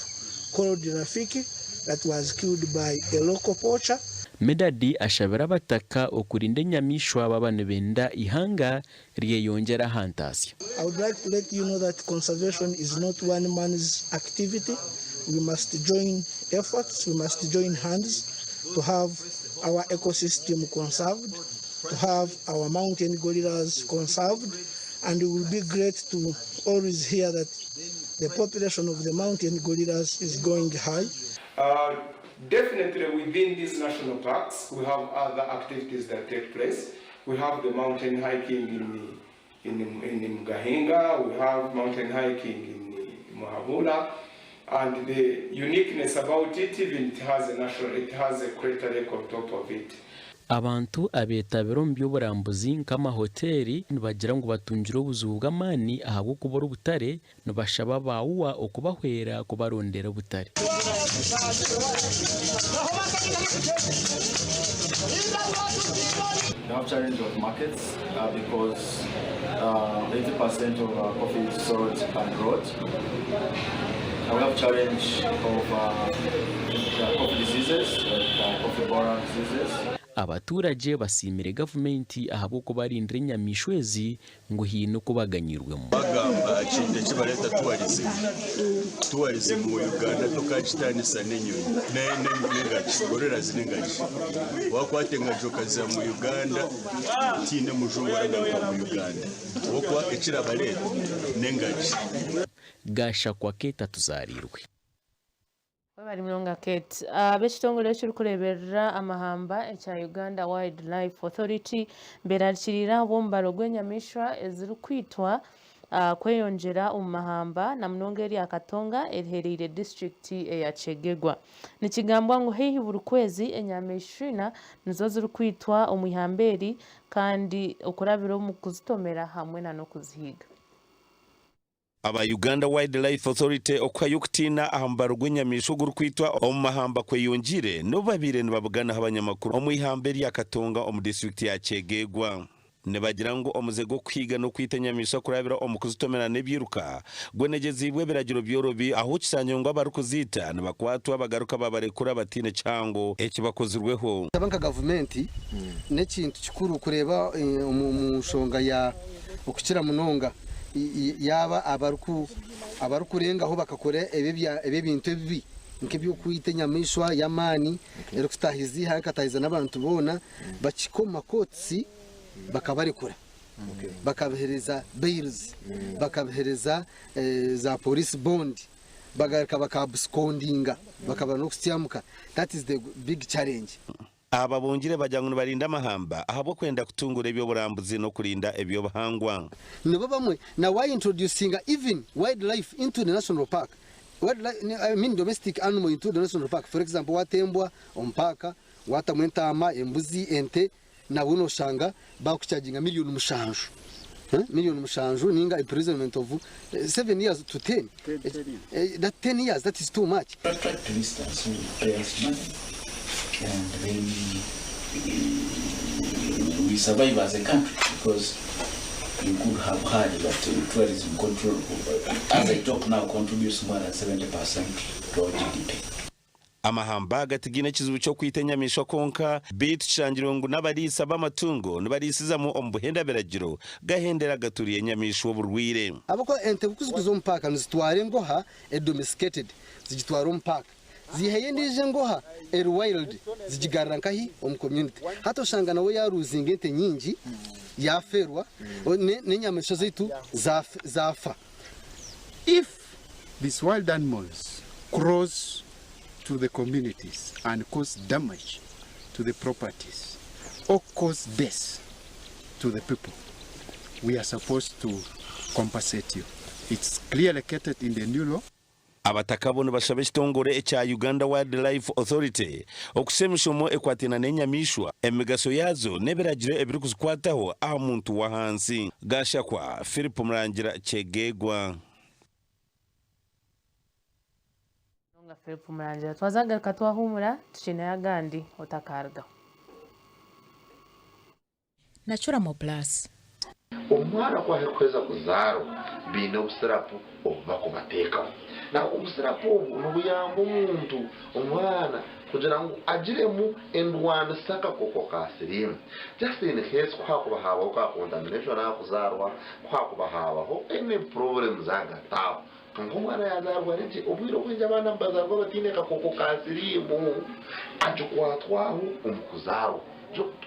called Rafiki that was killed by a local poacher. Medard ashabire abataka okurinda enyamaishwa baaba nibenda eihanga ryeyongyere aha ntaasya. I would like to let you know that conservation is not one man's activity. We must join efforts, we must join hands to have our ecosystem conserved, to have our mountain gorillas conserved, and it will be great to always hear that the population of the mountain gorillas is going high. Uh, definitely within these national parks, we have other activities that take place. We have the mountain hiking in, in, in Mgahinga, we have mountain hiking in Muhabura, and the uniqueness about it, even it has a national, it has a crater lake on top of it. Abantu abetabire omu by'oburambuzi nk'amahoteeri nibagira ngu batungire obuzibu bw'amaani ahabw'okubura obutare, nibashaba aba UWA okubahwera kubarondera obutare. We have challenge of markets uh, because uh, 80% of our coffee is sold abroad. And we have challenge of uh, coffee diseases, like uh, coffee borer diseases. Abaturagye basiimire gavumenti ahabw'okubarindira enyamaishwa ezi ngu haine oku baganyirwemu. Bagamba ekintu eki bareeta tourism. Tourism mu Uganda tokagitaanisa n'enyonyi n'engagi, gorillas n'engagi. Wakwata engagi okaziha mu Uganda tihaine mujungu aragaruka mu Uganda. Ahabw'okuba ekirabareeta n'engagi. Gashakwa Kate Atuzarirwe. Webare munonga Kate. Ab'ekitongore ekirikureeberera amahamba ekya Uganda Wildlife Authority berarikiriire ahabw'omubaro gw'enyamaishwa ezirikwitwa kweyongyera omu mahamba na munonga erya Katonga erihereire disiturikiti eya Kyegegwa. Nikigambwa ngu haihi buri kwezi enyamaishwa ina nizo zirikwitwa omu ihamba eri kandi okurabira omu kuzitomera hamwe na n'okuzihiiga. Aba Uganda Wildlife Authority okuhayo okutiina aha mubaro gw'enyamaishwa ogurikwitwa omu mahamba kweyongyeire n'obu babaire nibabuganaho abanyamakuru omu ihamba erya Katonga omu disiturikiti ya Kyegegwa. Nibagira ngu omuze gw'okuhiiga n'okwita enyamaishwa kurabira omu kuzitomera n'ebyiruka gwenegyeziibwe ebiragiro byorobi ahu kishangire ngu abarikuziita nibakwatwa bagaruka babarekura bataine kihango ekibakozirweho. Nshaba nka gavumenti n'ekintu kikuru kureeba omu nshonga ya okukira munonga yaaba abarikurengaho bakakora eby'ebintu ebibi nk'eby'okwita enyamaishwa y'amaani erikutaahiza eihanga ekataahiza n'abantu boona bakihika omu makootisi bakabarekura bakabaheereza bails bakabaheereza za police bond bagaruka baka abscondinga bakaba n'okusyamuka that is the big challenge. Aba bongire bagira ngu nibarinda amahamba ahabw'okwenda kutunguura eby'oburambuzi n'okurinda eby'obuhangwa. Nibo bamwe na wa introducinga even wildlife into the national park, wildlife, I mean domestic animal into the national park, for example wata embwa omu paaka, watamu entaama, embuzi, ente, nabwo noshanga bakuchaginga miriyoni mushanju, miriyoni mushanju ninga imprisonment of 7 years to 10, that 10 years that is too much. Attract visitors who pay us money and then we survive as a country because you could have heard that tourism control, as I talk now, contributes more than 70% to our GDP. Amahamba aga tigaine kizibu ky'okwita enyamaishwa kwonka, beitu kishangirwe ngu n'abariisa b'amatungo nibariisizamu omu buhenda biragiro gahendera gaturiire enyamaishwa oburwaire. Ahabw'okuba ente ku zirikuza omu paaka nizitwara engoha eri domesticated zigitwara omu paaka, ziihayo endiijo engoha eri wild zigigarura nkahi? Omu community. Hati oshanga nawe yaaruuzinga ente nyingi yaafeerwa n'enyamaishwa zaitu zaafa. If these wild animals cross to the communities and cause damage to the properties or cause death to the people, we are supposed to compensate you. It's clearly located in the new law. Abataka bo nibashaba ekitongore ekya Uganda Wildlife Authority okusa emishomo ekwataine n'enyamaishwa, emigasho yaazo n'ebiragiro ebirikuzikwataho aha muntu w'ahansi. Gashakwa, Philip Murangira Kyegegwa. Munonga Philip Murangira. Twaza kugaruka twahumura tukiineyo agandi otakarugaho. Naturamo Plus. Omwana ku arikuheza kuzaarwa baine obusirapu obu barikubateekaho. Na obusirapu obu nibuyamba omuntu, omwana, kugira ngu agiremu endwanisa akakooko ka siriimu. Just in case ku haakuba haabaho ka contamination aha kuzaarwa, ku haakuba haabaho any problems ahagati aho. Kwonka omwana yaazaarwa ari gye, obwire obwingi abaana nibazaarwa bataine kakooko ka siriimu, agikwatwaho omu kuzaarwa.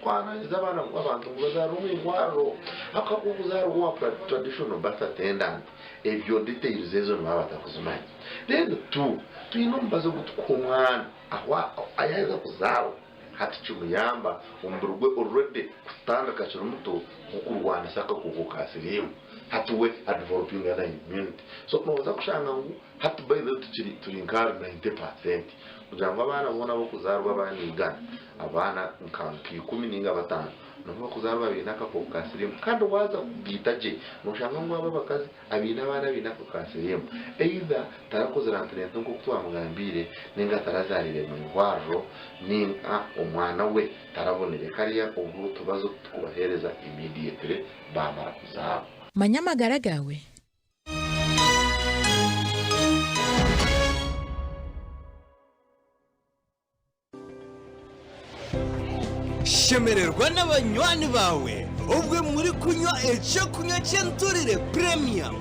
Twanangiza abaana ngu abantu ngu bazaarire omu irwariro, ahabw'okuba ku orikuzaarwa owa traditional birth attendant, ebyo details ezo nibaba batarikuzimanya. Then tu, twine omubazi ogu turikuha omwana ahu yaaheza kuzaarwa, hati kimuyamba omubiri gwe already kutandika akiri muto okurwanisa akakooko ka siriimu. Hati we adevelopinga na immunity. So nooza kushanga ngu hati by the way tukiri turi nka ahari 90% kugira ngu abaana boona abokuzaarwa abaana igana, abaana nka nka ikumi ninga batano nibo bakuzaarwa baine akakooko ka siriimu. Kandi waaza kugaita gye nooshanga ngu abo abakazi abaine abaana abaine akakooko ka siriimu either tarakozire antenatal nk'oku twamugambiire ninga tarazaariire mu irwariro ninga omwana we tarabonire kariya obu tubazo tukubaheereza immediately baamara kuzaarwa. Manya amagara gaawe. Shemererwa n'abanywani baawe obwe murikunywa eky'okunywa ky'enturire Premium.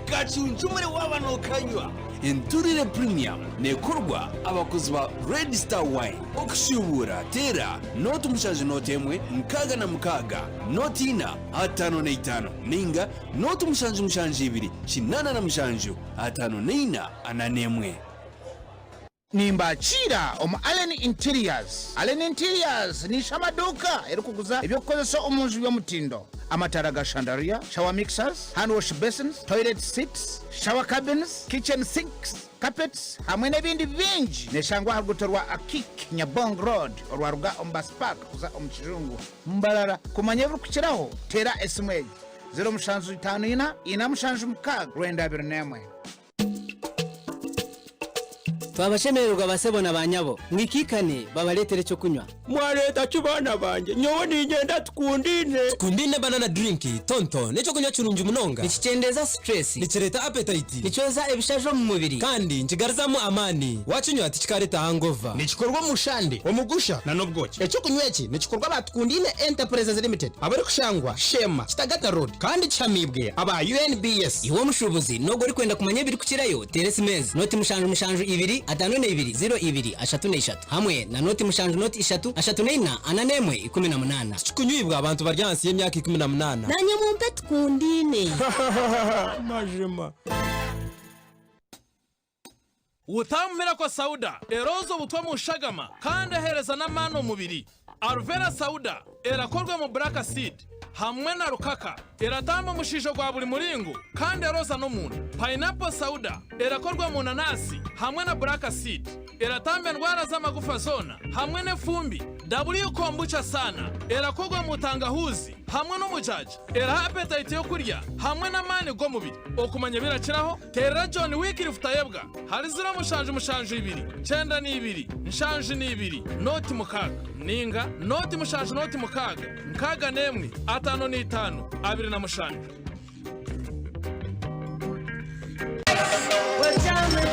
Kacunjumure waaba nookanywa. Enturire Premium neekorwa abakozi ba Red Star Wine. Okushuubuura teera nooti mushanju nooti emwe 66 nooti ina 55 nainga nooti mushanju mushanju ibiri 87 54 41. Nimbakiira omu Allen Interiors. Allen Interiors ni ishamaduuka erikuguza eby'okukozesa omu nju by'omutindo. Amataara ga chandelier, shower mixers, hand wash basins, toilet seats, shower cabins, kitchen sinks, carpets hamwe n'ebindi bingi. Neshangwa aha ruguuto rwa Akiik Nyabong Road orwaruga omu Bus Park kuza omu Kijungu, Mbarara. Kumanya ebirikukiraho, teera esimu egi, 0754 476 921. Twabashemererwa basebo na banyabo, mwikaikane babareetere ekyokunywa. Mwareeta ki baana bangye? Nyowe niinyenda Tukundaine. Tukundaine Banana Drink Tonto n'ekyokunywa kirungi munonga. Nikikyendeeza stress. Nikireeta appetite. Nikyoza ebishaju omu mubiri. Kandi nikigaruzamu amaani. Wakinywa tikikareeta hangover. Nikikorwa omu shande, omugusha na n'obwoki. Ekyokunywa eki nikikorwa aba Tukundaine Enterprises Limited abarikushangwa Sheema, Kitagata Road kandi kihamiibwe aba UNBS. Iwe omushuubuzi n'ogwo orikwenda kumanya ebirikukirayo, teera esimu ezi, nooti mushanju mushanju ibiri ataano n'eibiri ziro ibiri ashatu n'eishatu hamwe na nooti mushanju nooti ishatu ashatu n'eina ana n'emwe 18. Tikikunywibwa abantu bari ahansi y'emyaka 18. Nanye mumpe tukundiine. Mazima. Utamu Miracle Sauda erooza obutwa omu shagama kandi eheereza n'amaani omubiri. Aluvera Sauda erakorwa omu Black Seed hamwe na rukaka. Eratamba omushaija gwa buri muringo kandi erooza n'omunda. Pineapple Sauda erakorwa omu nanasi hamwe na Black Seed. Eratamba endwara z'amagufa zoona hamwe n'efumbi. W Kombucha Sana erakorwa omu tangahuuzi hamwe n'omujaaja. Eraha apetaiti y'okurya hamwe n'amaani g'omubiri. Okumanya ebirakiraho, teerera John Wycliffe Tayebwa ahari 0772 92 72 06 nainga 0 7 06 61 55 27. We're jamming.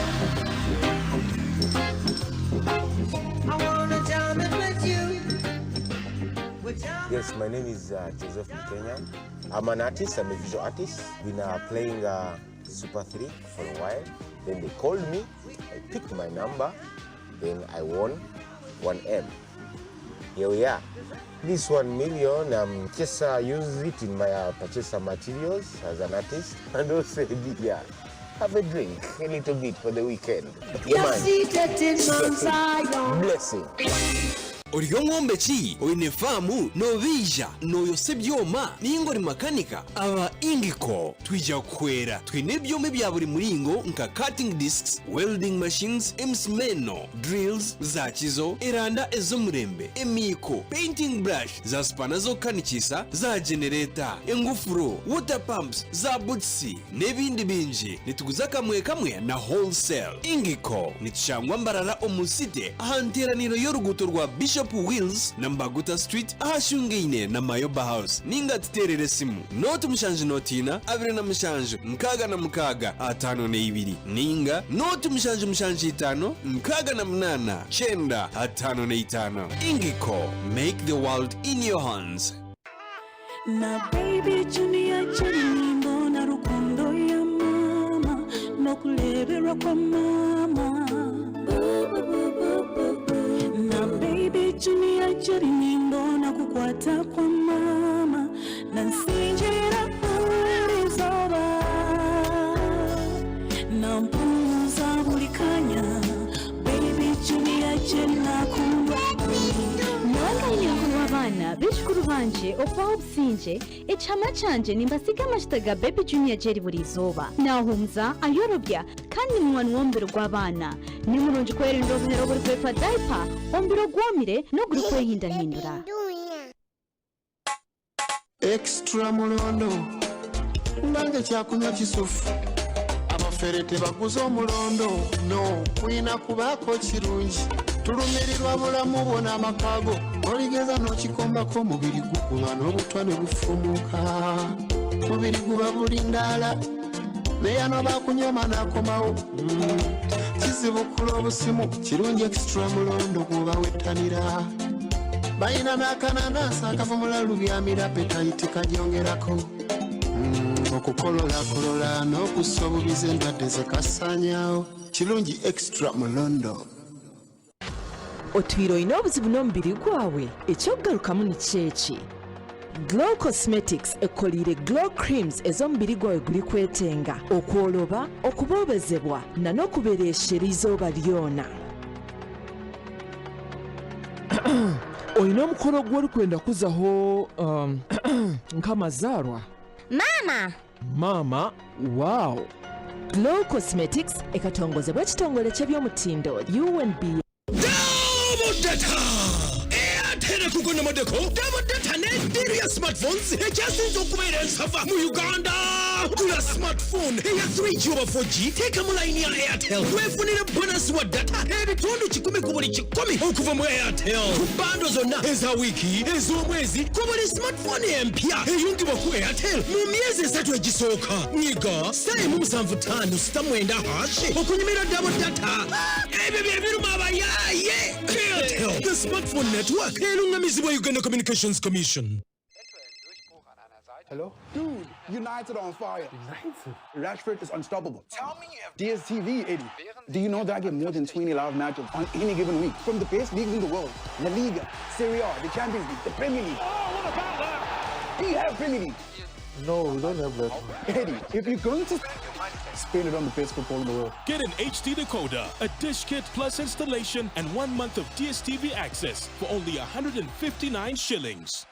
I wanna jam it with you. We're jamming. Yes, my name is Joseph Mkenya. I'm an artist, I'm a visual artist. Been playing Super 3 for a while. Then they called me, I picked my number, then I won 1M. Here we are. This 1 million, just use it in my purchase some materials as an artist and also yeah, have a drink a little bit for the weekend. Yeah, You're man. seated in Mount Zion. Blessing. Ori omwombeki, oine faamu, noobaija, nooyosa ebyoma nainga ori makanika? Aba Ingco twija kukuhwera. Twine ebyoma ebya buri muringo nka cutting discs, welding machines, emisimeeno, drills, zaakizo, eranda ez'omurembe, emiiko, painting brush, za supana z'okukanikiisa, za genereeta, engufuro, water pumps, za butisi n'ebindi bingi. Nituguza kamwe kamwe na wholesale. Ingco nitushangwa Mbarara omu city aha nteeraniro y'oruguuto rwa Bishop Wills na Mbaguta Street ahashungaine na Mayoba House nainga tuteerere esimu nooti mushanju nooti ina 27 66 52 nainga nooti mushanju mushanju itaano 68 9 55. Ingco, make the world in your hands. Na baby junior Jelly na rukundo ya mama nokuleberwa kwa mama na baby junior Jelly na kukwata kwa mama na nsinjira buri na mpumuza buri kanya baby junior Jelly nakundwa. Nyowe nkuru w'abaana baijukuru bangye okubaho obusingye ekihama kyangye nimbasiga amashita ga Baby Junior Jelly buri izooba naahumuza ayorobya kandi ni munywani w'omubiri gw'abaana ni murungi kwerinda obuhere oburikwetwa diaper omubiri ogwomire n'ogurikwehindahindura. Extra mulondo nange kyakunywa kisufu abafere tebaguza omulondo no kulina kubaako kirungi tulumirirwa bulamu bwo n'amaka go oligeza n'okikombako omubiri gukuba n'obutwa ne bufumuka mubiri guba bulindaala neyano bakunyoma n'akomawo kizibukula obusimu kirungi extra mulondo gwoba wettanira balina n'akananasi akavumula lubyamira appetite kagyongerako okukololakolola n'okussa obubizi endwadde zekasanyawo kirungi extra mulondo. Otwire oine obuzibu n'omubiri gwawe ekyokugarukamu nikyo eki Glow Cosmetics ekoliire Glow Creams ez'omubiri gwawe gurikwetenga okworoba okuboobezebwa na n'okubereeshera eizooba ryona. Oine omukoro ogu orikwenda kuzaho nk'amazaarwa? Maama! Maama, wow! Glow Cosmetics ekatongozebwa ekitongore ky'eby'omutindo UNB. Double data! Airtel kugonamodeko double data ne deal ya smartphones ekyasinze okubeera ensava mu Uganda. Gula smartphone eya 3G oba 4G, teekamu layini ya Airtel weefunire bonasi wa data ebitundu kikumi ku buli kikumi okuva mu Airtel ku bando zonna eza wiiki, ez'omwezi ku buli smartphone empya eyungibwa ku Airtel mu myezi esatu egisooka. Nyiga star emu musanvu ttaano sita mwenda hash okunyumirwa double data. Ebyo bye biruma abayaaye! Airtel, the smartphone network erungamizibwa Uganda Communications Commission. Hello? Dude, United are on fire. United? Rashford is unstoppable. Tell me you have DSTV, Eddie. Do you know that I get more than 20 live matches on any given week from the best leagues in the world? La Liga, Serie A, the Champions League, the Premier League. Oh, what about that? Do you have Premier League? No, we don't have that. Eddie, if you're going to spend it on the best football in the world. Get an HD decoder, a dish kit plus installation, and one month of DSTV access for only 159 shillings.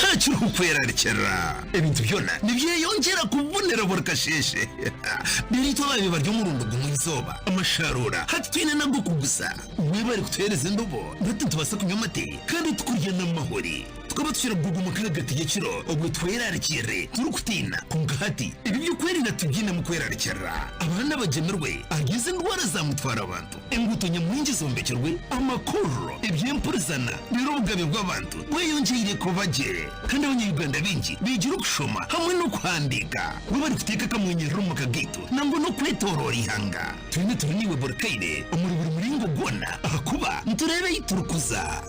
Ntakirikukwerarikirira ebintu byona nibyeyongyera kubonera buri kasheeshe. Reero itwe abaabaire bari omurundi gumwe eizooba, amasharuura hati twine n'ag'okuguza. Webare kutuheereza endobo, hati nitubaasa kunywa amate kandi tukurya n'amahuri. Tukaba tukira kugugumuka ahagati y'ekiro obwo twerarikirire turikutiina, kwonka hati ebi by'okwerinda titubyinemu kwerarikirira. Abaana abagyemirwe ahari ezi ndwara za mutwara bantu, enguuto nyamwingi zombekirwe, amakorero, eby'empurizana, reero obugabe bw'abantu bweyongyeire kuba gye. Kandi Abanya-Uganda baingi beegire okushoma hamwe n'okuhandiika. Webare kuteeka akamwenyerero omu maka gaitu nangwa n'okwetooroora eihanga. Twena turi naiwe buri kaire omuri buri muringo gwona ahakuba nitureeba ei turikuza.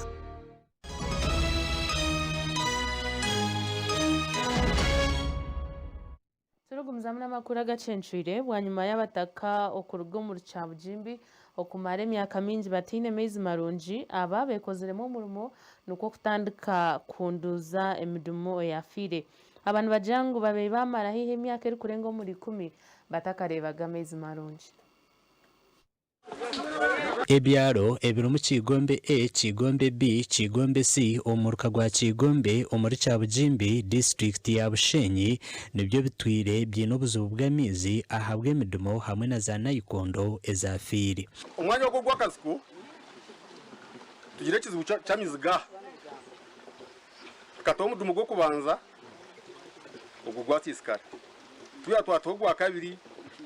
Turikugumizamu n'amakuru agacencwire, bwanyima y'abataka okuruga omuri Kyabugimbi okumara emyaka mingi bataine maizi marungi, aba bekoziremu omurimo nikwo kutandika kuhunduuza emidumu eyafiire. Aba nibagira ngu babaire bamara haihi emyaka erikurenga omuri ikumi batakareebaga amaizi marungi. Ebyaro ebirimu Kyigombe A, Kyigombe B, Kyigombe C omu muruka gwa Kyigombe omuri Kyabugimbi, disiturikiti ya Bushenyi nibyo bitwire biine obuzibu bw'amaizi ahabw'emidumo hamwe na za nayikondo ezafiire. Omwanya ogu ogw'akaziku tugira ekizibu ky'amaizi gaaha. Tukataho omudumu gw'okubanza ogwo gwasiisikara. Twija twataho ogwakabiri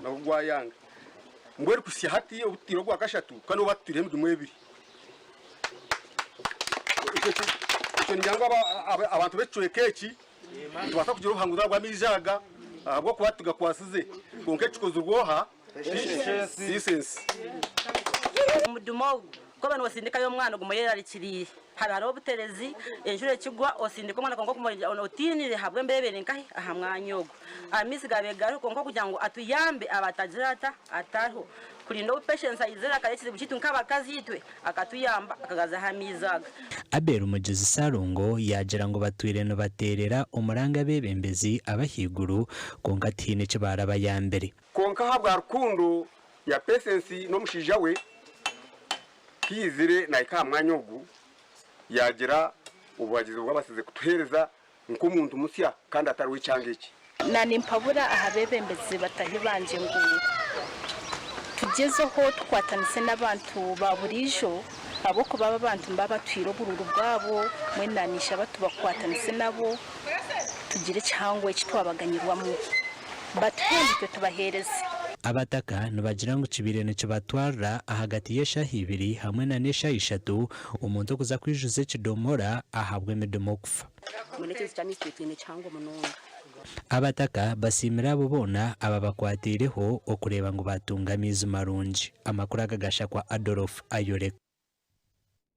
nagwo gwayanga. Mbwenu kuhitsya hati obu tutaire ogwakashatu kandi obu batutaireho emidumu ebiri. Ekyo niingira ngu abantu b'ekicweka eki nitubaasa kugira obuhanguzi ahabw'amaizi aga ahabw'okuba titugakwasize kwonka ekikozirwe oha? Hisense. Omudumu ogu ku oba noosindikayo omwana oguma oyerarikiriire. Haba hariho obuterezi, enjura ekigwa osindika omwana kwonka oguma otiinire ahabw'embeera eri nkahi aha mwanya ogwo. Amaizi gaabaire gariho kwonka okugira ngu atuyambe aba atagira ata? Atariho. Kurinda obu Patience aizire akareeba ekizibu kyaitu nk'abakazi itwe akatuyamba akagazaho amaizi aga. Abel Mugizi Ssalongo yaagira ngu batwire nibateerera omuranga abeebembezi ab'ahaiguru kwonka tihaine eki baarabayambire. Kwonka ahabwa rukundo ya Patience n'omushaija we, ku yaizire naahika aha mwanya ogu, yaagira obuhagizi obu abaasize kutuheereza nk'omuntu musya kandi atari w'ekyanga eki. Naanimpabura aha beebembezi batahi bangye ngu tugyezeho tukwatanise n'abantu ba buriijo ahabw'okuba abo abantu nibaba batuhaire oburuuru bwabo mbwenu naninshaba tubakwatanise nabo tugire ekihango eki twabaganyirwamu batuhe itwe tubaheereze. Abataka nibagira ngu kibaire nikibatwarira ahagati y'eshaaha ibiri hamwe na n'eshaaha ishatu omuntu okuza kwijuza ekidomora ahabw'emidumu okufa. Mbwenu ekizibu ky'amaizi twetwine kihango munonga. Abataka basiimire abo boona ababakwatiireho okureeba ngu baatunga amaizi marungi. Amakuru aga gashakwa Adolf Ayoreka.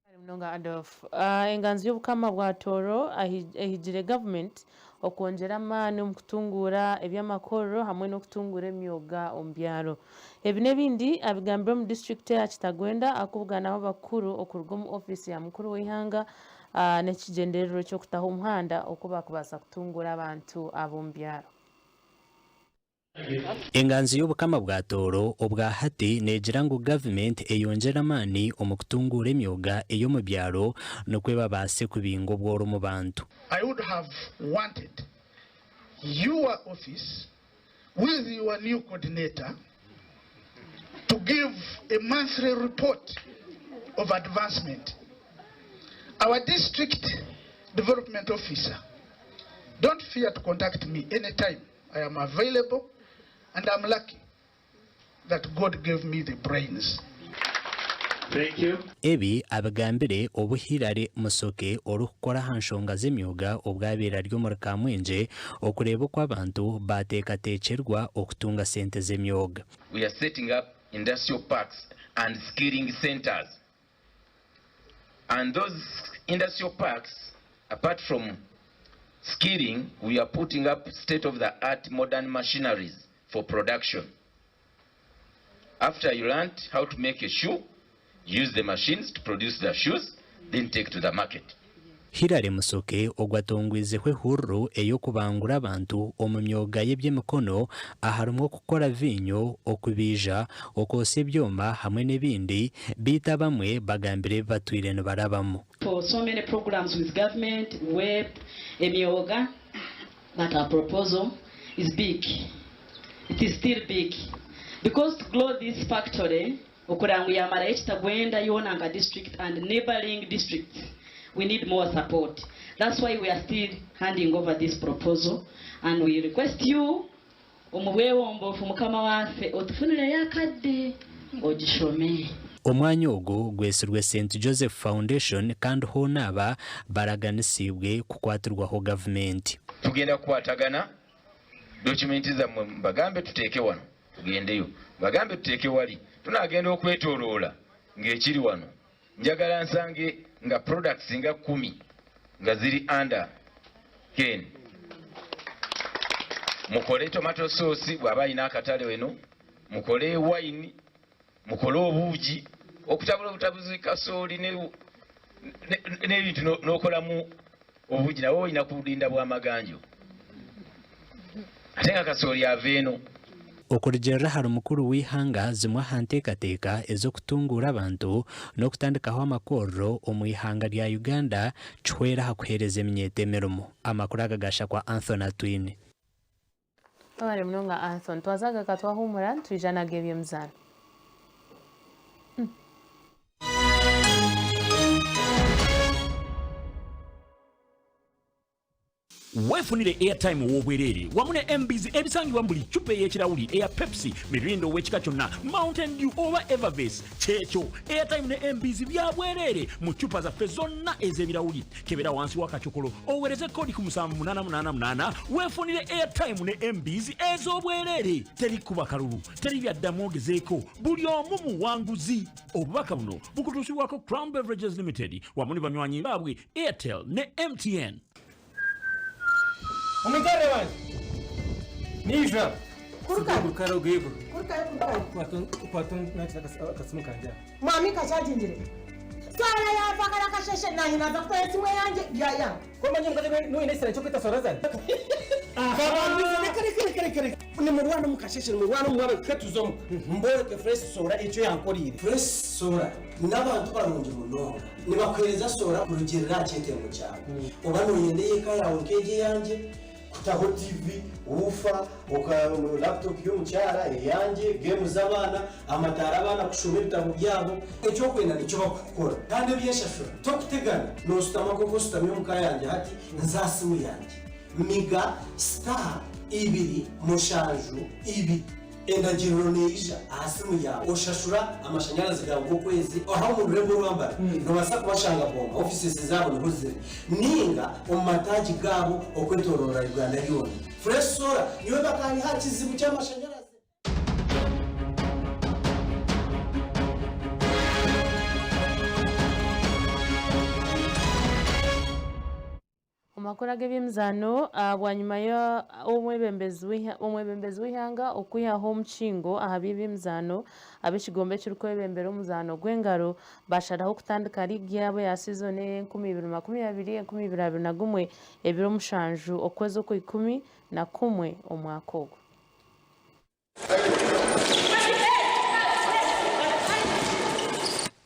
Kare munonga Adolf. Enganzi y'Obukama bwa Tooro ehigire gavumenti okwongyera amaani omu kutunguura eby'amakorero hamwe n'okutunguura emyoga omu byaro. Ebi n'ebindi abigambire omu disiturikiti eya Kitagwenda ahakubuganaho abakuru okuruga omu ofiisi ya mukuru w'eihanga n'ekigyendererwa eky'okutaho omuhanda oku bakubaasa kutunguura abantu ab'omu byaro. Enganzi y'Obukama bwa Tooro obwa hati neegira ngu gavumenti eyongyere amaani omu kutunguura emyoga ey'omu byaro nikwo ebabaase kubinga obworo omu bantu. I would have wanted your office with your new coordinator to give a monthly report of advancement. Our district development officer Don't fear to contact me anytime. I am available and I'm lucky that God gave me the brains. Thank you. Ebi abigambire obu Hillary Musoke orikukora aha nshonga z'emyoga obu abaire ari omuri Kamwengye okureeba oku abantu baateekateekyerwa okutunga sente z'emyoga. We are setting up industrial parks and skilling centers and those industrial parks apart from skilling we are putting up state of the art modern machineries for production. After you learnt how to make a shoe, use the machines to produce the shoes then take to the market. Hillary Musoke ogu atongwizeho ehururu ey'okubangura abantu omu myoga y'eby'emikono aharimu okukora viinyo, okubaija, okwotsya ebyoma hamwe n'ebindi beitu abamwe bagambire ebi batwire nibarabamu. For so many programs with government, web, emyoga, but our proposal is big. It is still big. Because to grow this factory, okureba ngu yamarayo ekitagwenda yoona nka district and neighboring districts, we need more support. That's why we are still handing over this proposal and we request you omu bwebombofu mukama waffe otufunireyo akadde ogishome. Omwanya ogu gwetsirwe Saint Joseph Foundation kandi hoona aba baraganisiibwe kukwatirwaho gavumenti. Tugenda kukwatagana, document zammwe mbagambe tuteeke wano tugendeyo, mbagambe tuteeke wali, tunaagenda okwetoloola ng'ekiri wano. Njagala nsange nga products nga kkumi nga ziri under Ken. Mukole tomato sauce bw'aba alina akatale weno, mukole wine, mukole obuugi, okutabula obutabuzi kasooli n'ebintu n'okolamu obuugi nabwo olina kulinda bwa maganjo ate nga kasooli ava eno. Okurugiirira ahari mukuru w'eihanga, zimwe aha nteekateeka ez'okutunguura abantu n'okutandikaho amakorero omu ihanga rya Uganda kihwera aha kuheereza eminyeeto emirimo. Amakuru aga gashakwa Anthony Atwine. Webare munonga Anthony. Twaza agaka twahumura nitwija n'ag'eby'emizaano. Weefunire airtime ow'obwereere wamu ne MBs ebisangibwa mu buli ccupa ey'ekirawuli eya Pepsi, Mirinda ow'ekika kyonna, Mountain Dew oba Evervess. Kyekyo, airtime ne MBs bya bwereere mu ccupa zaffe zonna ez'ebirawuli. Kebera wansi w'akacokolo oweereze kkoodi ku 7888 weefunire airtime ne MBs ez'obwereere. Teri kuba kalulu, teri byaddamu ogezeeko, buli omu muwanguzi. Obubaka buno bukutuusibwako Crown Beverages Limited wamu ne banywanyi baabwe Airtel ne MTN. Omuntare wange niija akasimu kangye aha. Mwami kakyagingire. Sara yava kare akasheshe nanye naza kutaho esimu eyange yayanga. Komanya omukazi noine ekisirani kyokweta sora zari. Reka reka reka reka reka nimurwana omukasheshe nimurwana omumwabazyo twe tuze omuka mboreke fresh sora ekyo yankoriire. Fresh sora n'abantu barungi munonga. Nibakuheereza soora kurugiirira aha kyetengo kyawe. Oba nooyenda ey'eka yaawe nk'egi eyangye, kutaho tiivi, wuufa, laptop y'omukyara, eyangye, geemu z'abaana, amataara abaana kushoma ebitabo byabo. Eki orikwenda nikyo barikukukora. Kandi eby'enshashura torikutegana, nooshutama nk'oku oshutami omu ka yangye hati, nza aha simu yangye miga star ibiri mushanju ibiri. Endagiriro neija aha simu yaawe, oshashura amashanyarazi gaawe g'okwezi aha omu rurembo orwambara. Noobaasa kubashanga Boma, offices zaabo niho ziri, ninga omu mataagi gaabo okwetoroora Uganda yoona. Fresh Solar niyo bakaayiha aha kizibu ky'amashanyarazi. Omu makuru ag'eby'emizaano, bwanyima y'omwebembezi w'eihanga okwihaho omukingo aha by'eby'emizaano, ab'ekigombe ekirikwebembera omuzaano gw'engaro baasharaho kutandika liigi yaabo eya siizoni ey'enkumi ibiri makumi abiri, 2021 ebiro mushanju okwezi okwaikumi na kumwe omwaka ogu.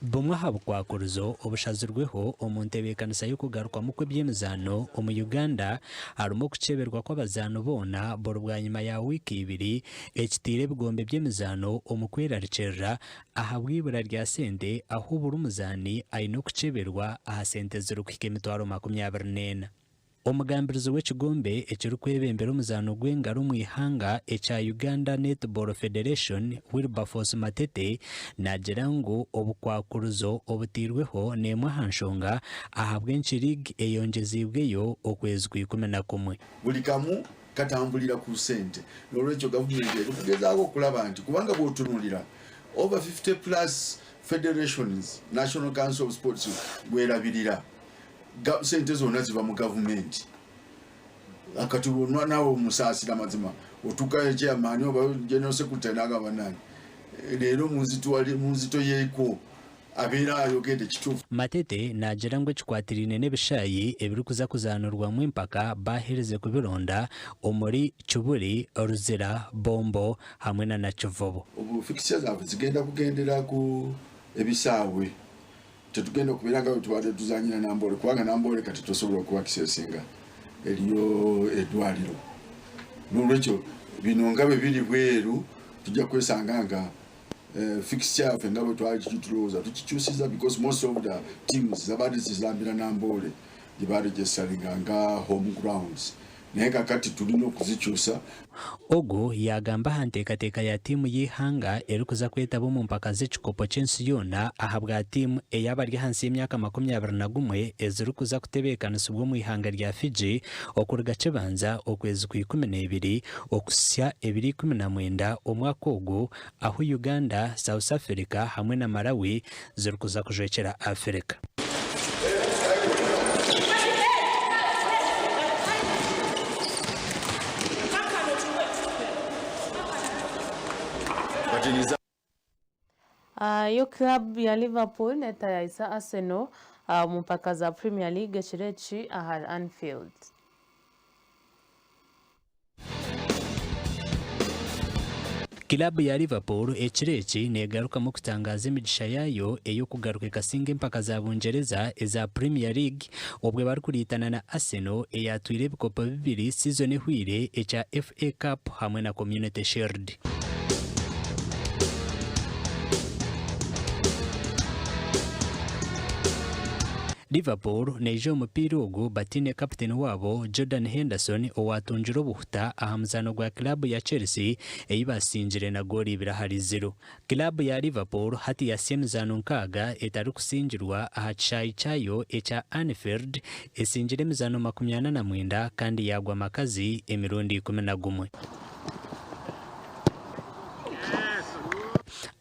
Bumwe aha bukwakurizo obushazirweho omu ntebeekanisa y'okugarukwamu kw'eby'emizaano omu Uganda harimu okukyeberwa kw'abazaani boona buri bwanyima ya wiiki ibiri ekiteire ebigombe by'emizaano omu kwerarikirira ahabw'eibura rya sente ahu buri muzaani aine okukyeberwa aha sente ezirikuhika emitwaro 24. Omugambirizi w'ekigombe ekirikwebembera omuzaano gw'engaro omu ihanga ekya Uganda Netball Federation, Wilberforce Matete naagira ngu obukwakurizo obuteirweho n'emwe aha nshonga ahabw'enki liigi eyongyeziibweyo okwezi kwa 11. Buli kamu katambulira ku ssente n'olwekyo gavumenti erikugezaako okulaba nti kubanga bw'otunuulira over 50 plus federations National Council of Sports gwerabirira sente zonna ziva mu gavumenti kati naawe omusaasira mazima otuukayo chairman oba general secretary nagamba nani leero munzito yeeko abeera ayogedde kituufu. Matete naagira ngu ekikwatiraine n'ebishaayi ebirikuza kuzaanirwamu empaka baaherize kubironda omuri Kibuli, Luzira, Bombo hamwe na Nakivubo. Obu fixture zaaffe zigenda kugendera ku ebisaawe Tetugenda kubeera nga bwetubadde tuzanyira Namboole kubanga Namboole kati tosobola okuakisesinga eriyo eddwaliro nolwekyo bino nga bwe biri bweru tujja kwesanga nga eh, fixture yaffe nga bwe twali tulowooza tukikyusiza because most of the teams zabadde zizambira Namboole gye baregistaringa nga home grounds naye kakati tulina okuzikyusa. Ogu yaagamba aha nteekateeka ya tiimu y'eihanga erikuza kwetaba omu mpaka z'ekikopo ky'ensi yoona ahabwa tiimu ey'abari ahansi y'emyaka 21 ezirikuza kutebeekanisibwa omu ihanga rya Fiji okuruga Kibanza okwezi kwa 12 okuhitsya ebiro 19 omwaka ogu ahu Uganda, South Africa hamwe na Malawi zirikuza kujwekyera Africa. Yo club ya Liverpool netayayisa Arsenal omu mpaka za Premier League ekiro eki ahari Anfield. Kiraabu ya Liverpool ekiro eki neegarukamu kutangaaza emigisha yaayo ey'okugaruka ekasinga empaka za Bungyereza eza Premier League obwo barikuriitana na Arsenal eyaatwire ebikopo bibiri sizoni ehweire ekya FA Cup hamwe na Community Shield. Liverpool neija omu mupiira ogu bataine kaputeni waabo Jordan Henderson owaatungire obuhuta aha muzaano gwa kiraabu ya Chelsea ei baasingire na goolo ibiri ahari ziro. Kiraabu ya Liverpool hati yasya emizaano nkaaga etarikusingirwa aha kishaayi kyayo ekya Anfield, esingire emizaano 49 kandi yaagwa amakazi emirundi 11.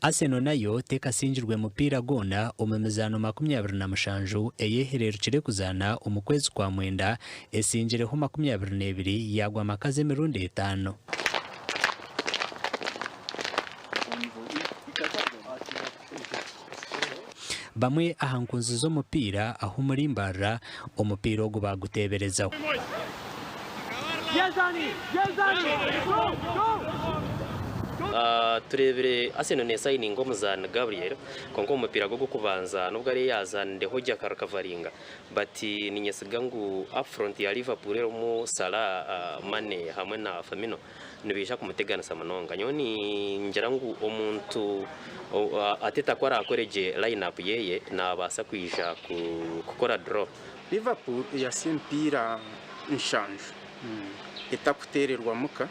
Arsenal nayo tekasingirwe mupiira gwona omu mizaano 27 eyehererukire kuzaana omu kwezi kwa mwenda, esingireho 22 yaagwa amakazi emirundi etaano. Bamwe aha nkunzi z'omupiira ahu muri Mbarara omupiira ogu baaguteeberezaho. Tureebire Arsenal nesayininga omuzaani Gabriel kwonka omu mupiira gwe ogw'okubanza nubwo ariyo yazaanireho gye akarikavaringa but ninyesiga ngu upfront ya Liverpool erimu Salah, Mane hamwe na Firmino nibaija kumuteganisa munonga. Nyowe ningira ngu omuntu Arteta ku araakore gye line up yeye naabaasa kwija kukora draw. Liverpool eyasya emipiira nshanju etakuteererwa muka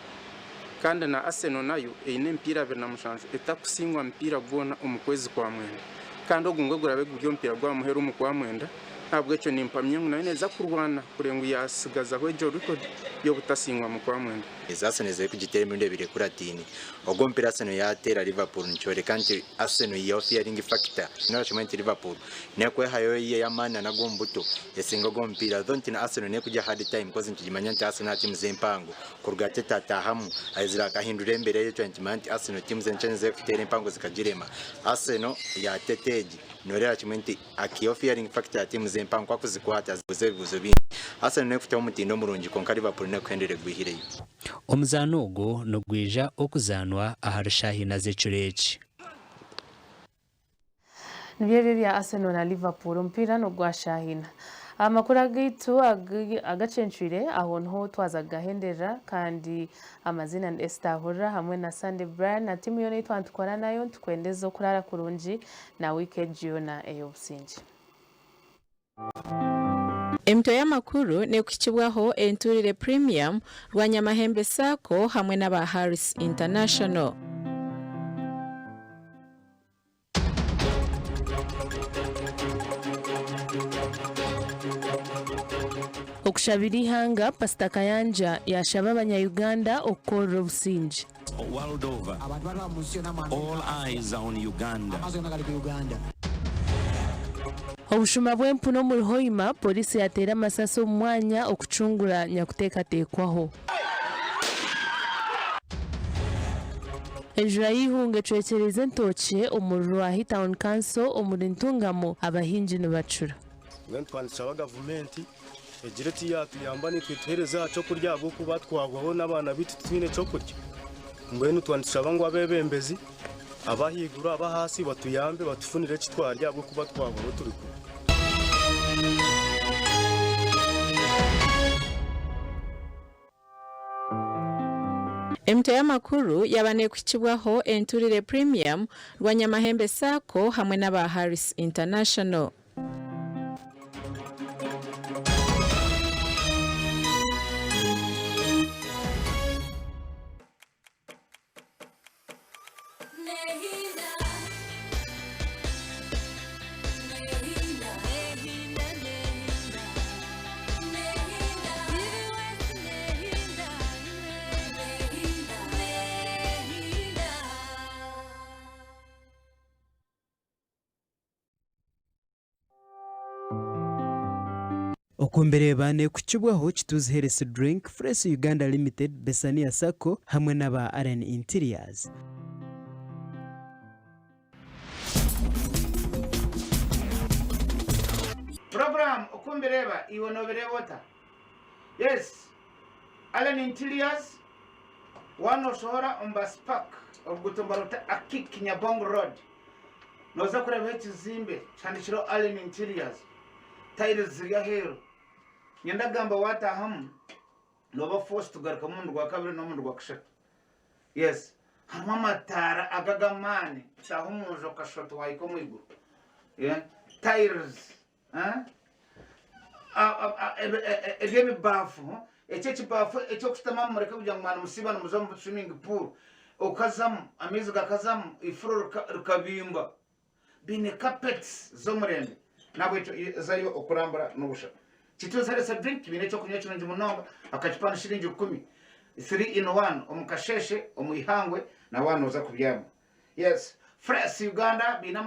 kandi na Arsenal nayo eine emipiira 27 etakusingwa mupiira gwona omu kwezi kwa mwenda kandi ogu nigwo guraabe guri omupiira gw'aha muheru omu kwa mwenda Ahabw'ekyo nimpamya ngu nayo neeza kurwana kureeba ngu yaatsigazaho egyo rekodi y'obutasingwa mu Kwamwenda. Ezi Arsenal eziri kugiteera emirundi ebiri ekurataine. Ogu omupiira Arsenal yaateera Liverpool nikyoreka nti Arsenal yo fearing factor. Norakimanya nti Liverpool nekwehayo yo ey'amaani na n'ag'omu buto esinga ogu omupiira though nti na Arsenal nekugira hard time coz nitugimanya nti Arsenal aha tiimu z'empango kuruga Arteta ataahamu aizire akahindura embeera ye twena nitumanya nti Arsenal tiimu z'enkye nizekuteera empango zikagirema. Arsenal ya Arteta egi noreeba kimwe nti Akiho fearing factor ya tiimu z'empango ku akuzikwata azibuuza ebibuuzo bingi. Arsenal n'ekutaho omutindo murungi kwonka Liverpool n'ekuhendera egwihireyo. Omuzaano ogu nigwija okuzaanwa ahari shaaha ina z'ekiro eki. Nibyo ebyo ebya Arsenal na Liverpool, omupiira n'ogwa shaaha ina. Amakuru agaitu agacencwire aho niho twaza kugahenderera kandi amaziina ni Esther Ahurira hamwe na Sunday Brian na tiimu yoona ei twaba nitukora nayo nitukwendeza okuraara kurungi na wiiki egi yoona ey'obusingye. Emitwe y'amakuru n'ekuhikibwaho Enturire Premium, Rwanyamahembe Sacco hamwe n'aba Harris International. Okushabira eihanga, Pasita Kayanja yashaba abanya-Uganda okukorera obusingye. World over, all eyes are on Uganda. Obushuma bw'empunu omuri Hoima, Pooriisi yateera amasasi omu mwanya okucungura nyakuteekateekwaho. Enjura y'eihunga ecwekyereize entookye omuri Rwahi Town Council omuri Ntungamo, abahingi nibacura. Mbwenu twaba nitushaba gavumenti egire eki yaatuyamba naitwe etuheereze aha ky'okurya ahabw'okuba twahwaho n'abaana baitu titwine ky'okurya. Mbwenu twaba nitushaba ngu abeebembezi ab'ahaiguru ab'ahaasi batuyambe batufunire eki twarya ahabw'okuba twahwaho turi kubi. Emitwe y'amakuru yaaba neekuhikibwaho Enturire Premium, Rwanyamahembe Sacco hamwe n'aba Harris International. Okumbireeba nekukibwaho Kituzi Health Drink, Fresh Uganda Limited, Besania Sacco hamwe n'aba Allen Interiors. Program okumbireeba iwe nobireeba ota? Yes Allen Interiors waaba noshohora omu bus park oruguuto nibaruta Akik Nyabong road Nooza kureebaho ekizimbe kihandikireho Allen Interiors, tiles ziri aheeru. Niinyenda kugamba waataahamu nooba forced kugarukamu omurundi gwa kabiri n'omurundi gwa kushatu. Yes, harimu amataara aga ag'amaani kutaaha omu nju okashusha oti waahika omu iguru. Yeah, tiles. Eby'ebibaafu, eki ekibaafu eky'okushutamamu mureke kugira ngu mwanimusiiba nimuza omu swimming pool, okazamu amaizi gakazamu eifuro rikabimba. Biine carpets z'omurembe n'ahabw'ekyo zayo okurambura n'obusha. Kituuzi Health Drink biine ekyokunywa kirungi munonga, akacupa ni shiringi rukumi, 3 in 1 omu kasheeshe, omu ihangwe na waaba nooza kubyama. Yes, Fresh Uganda biine.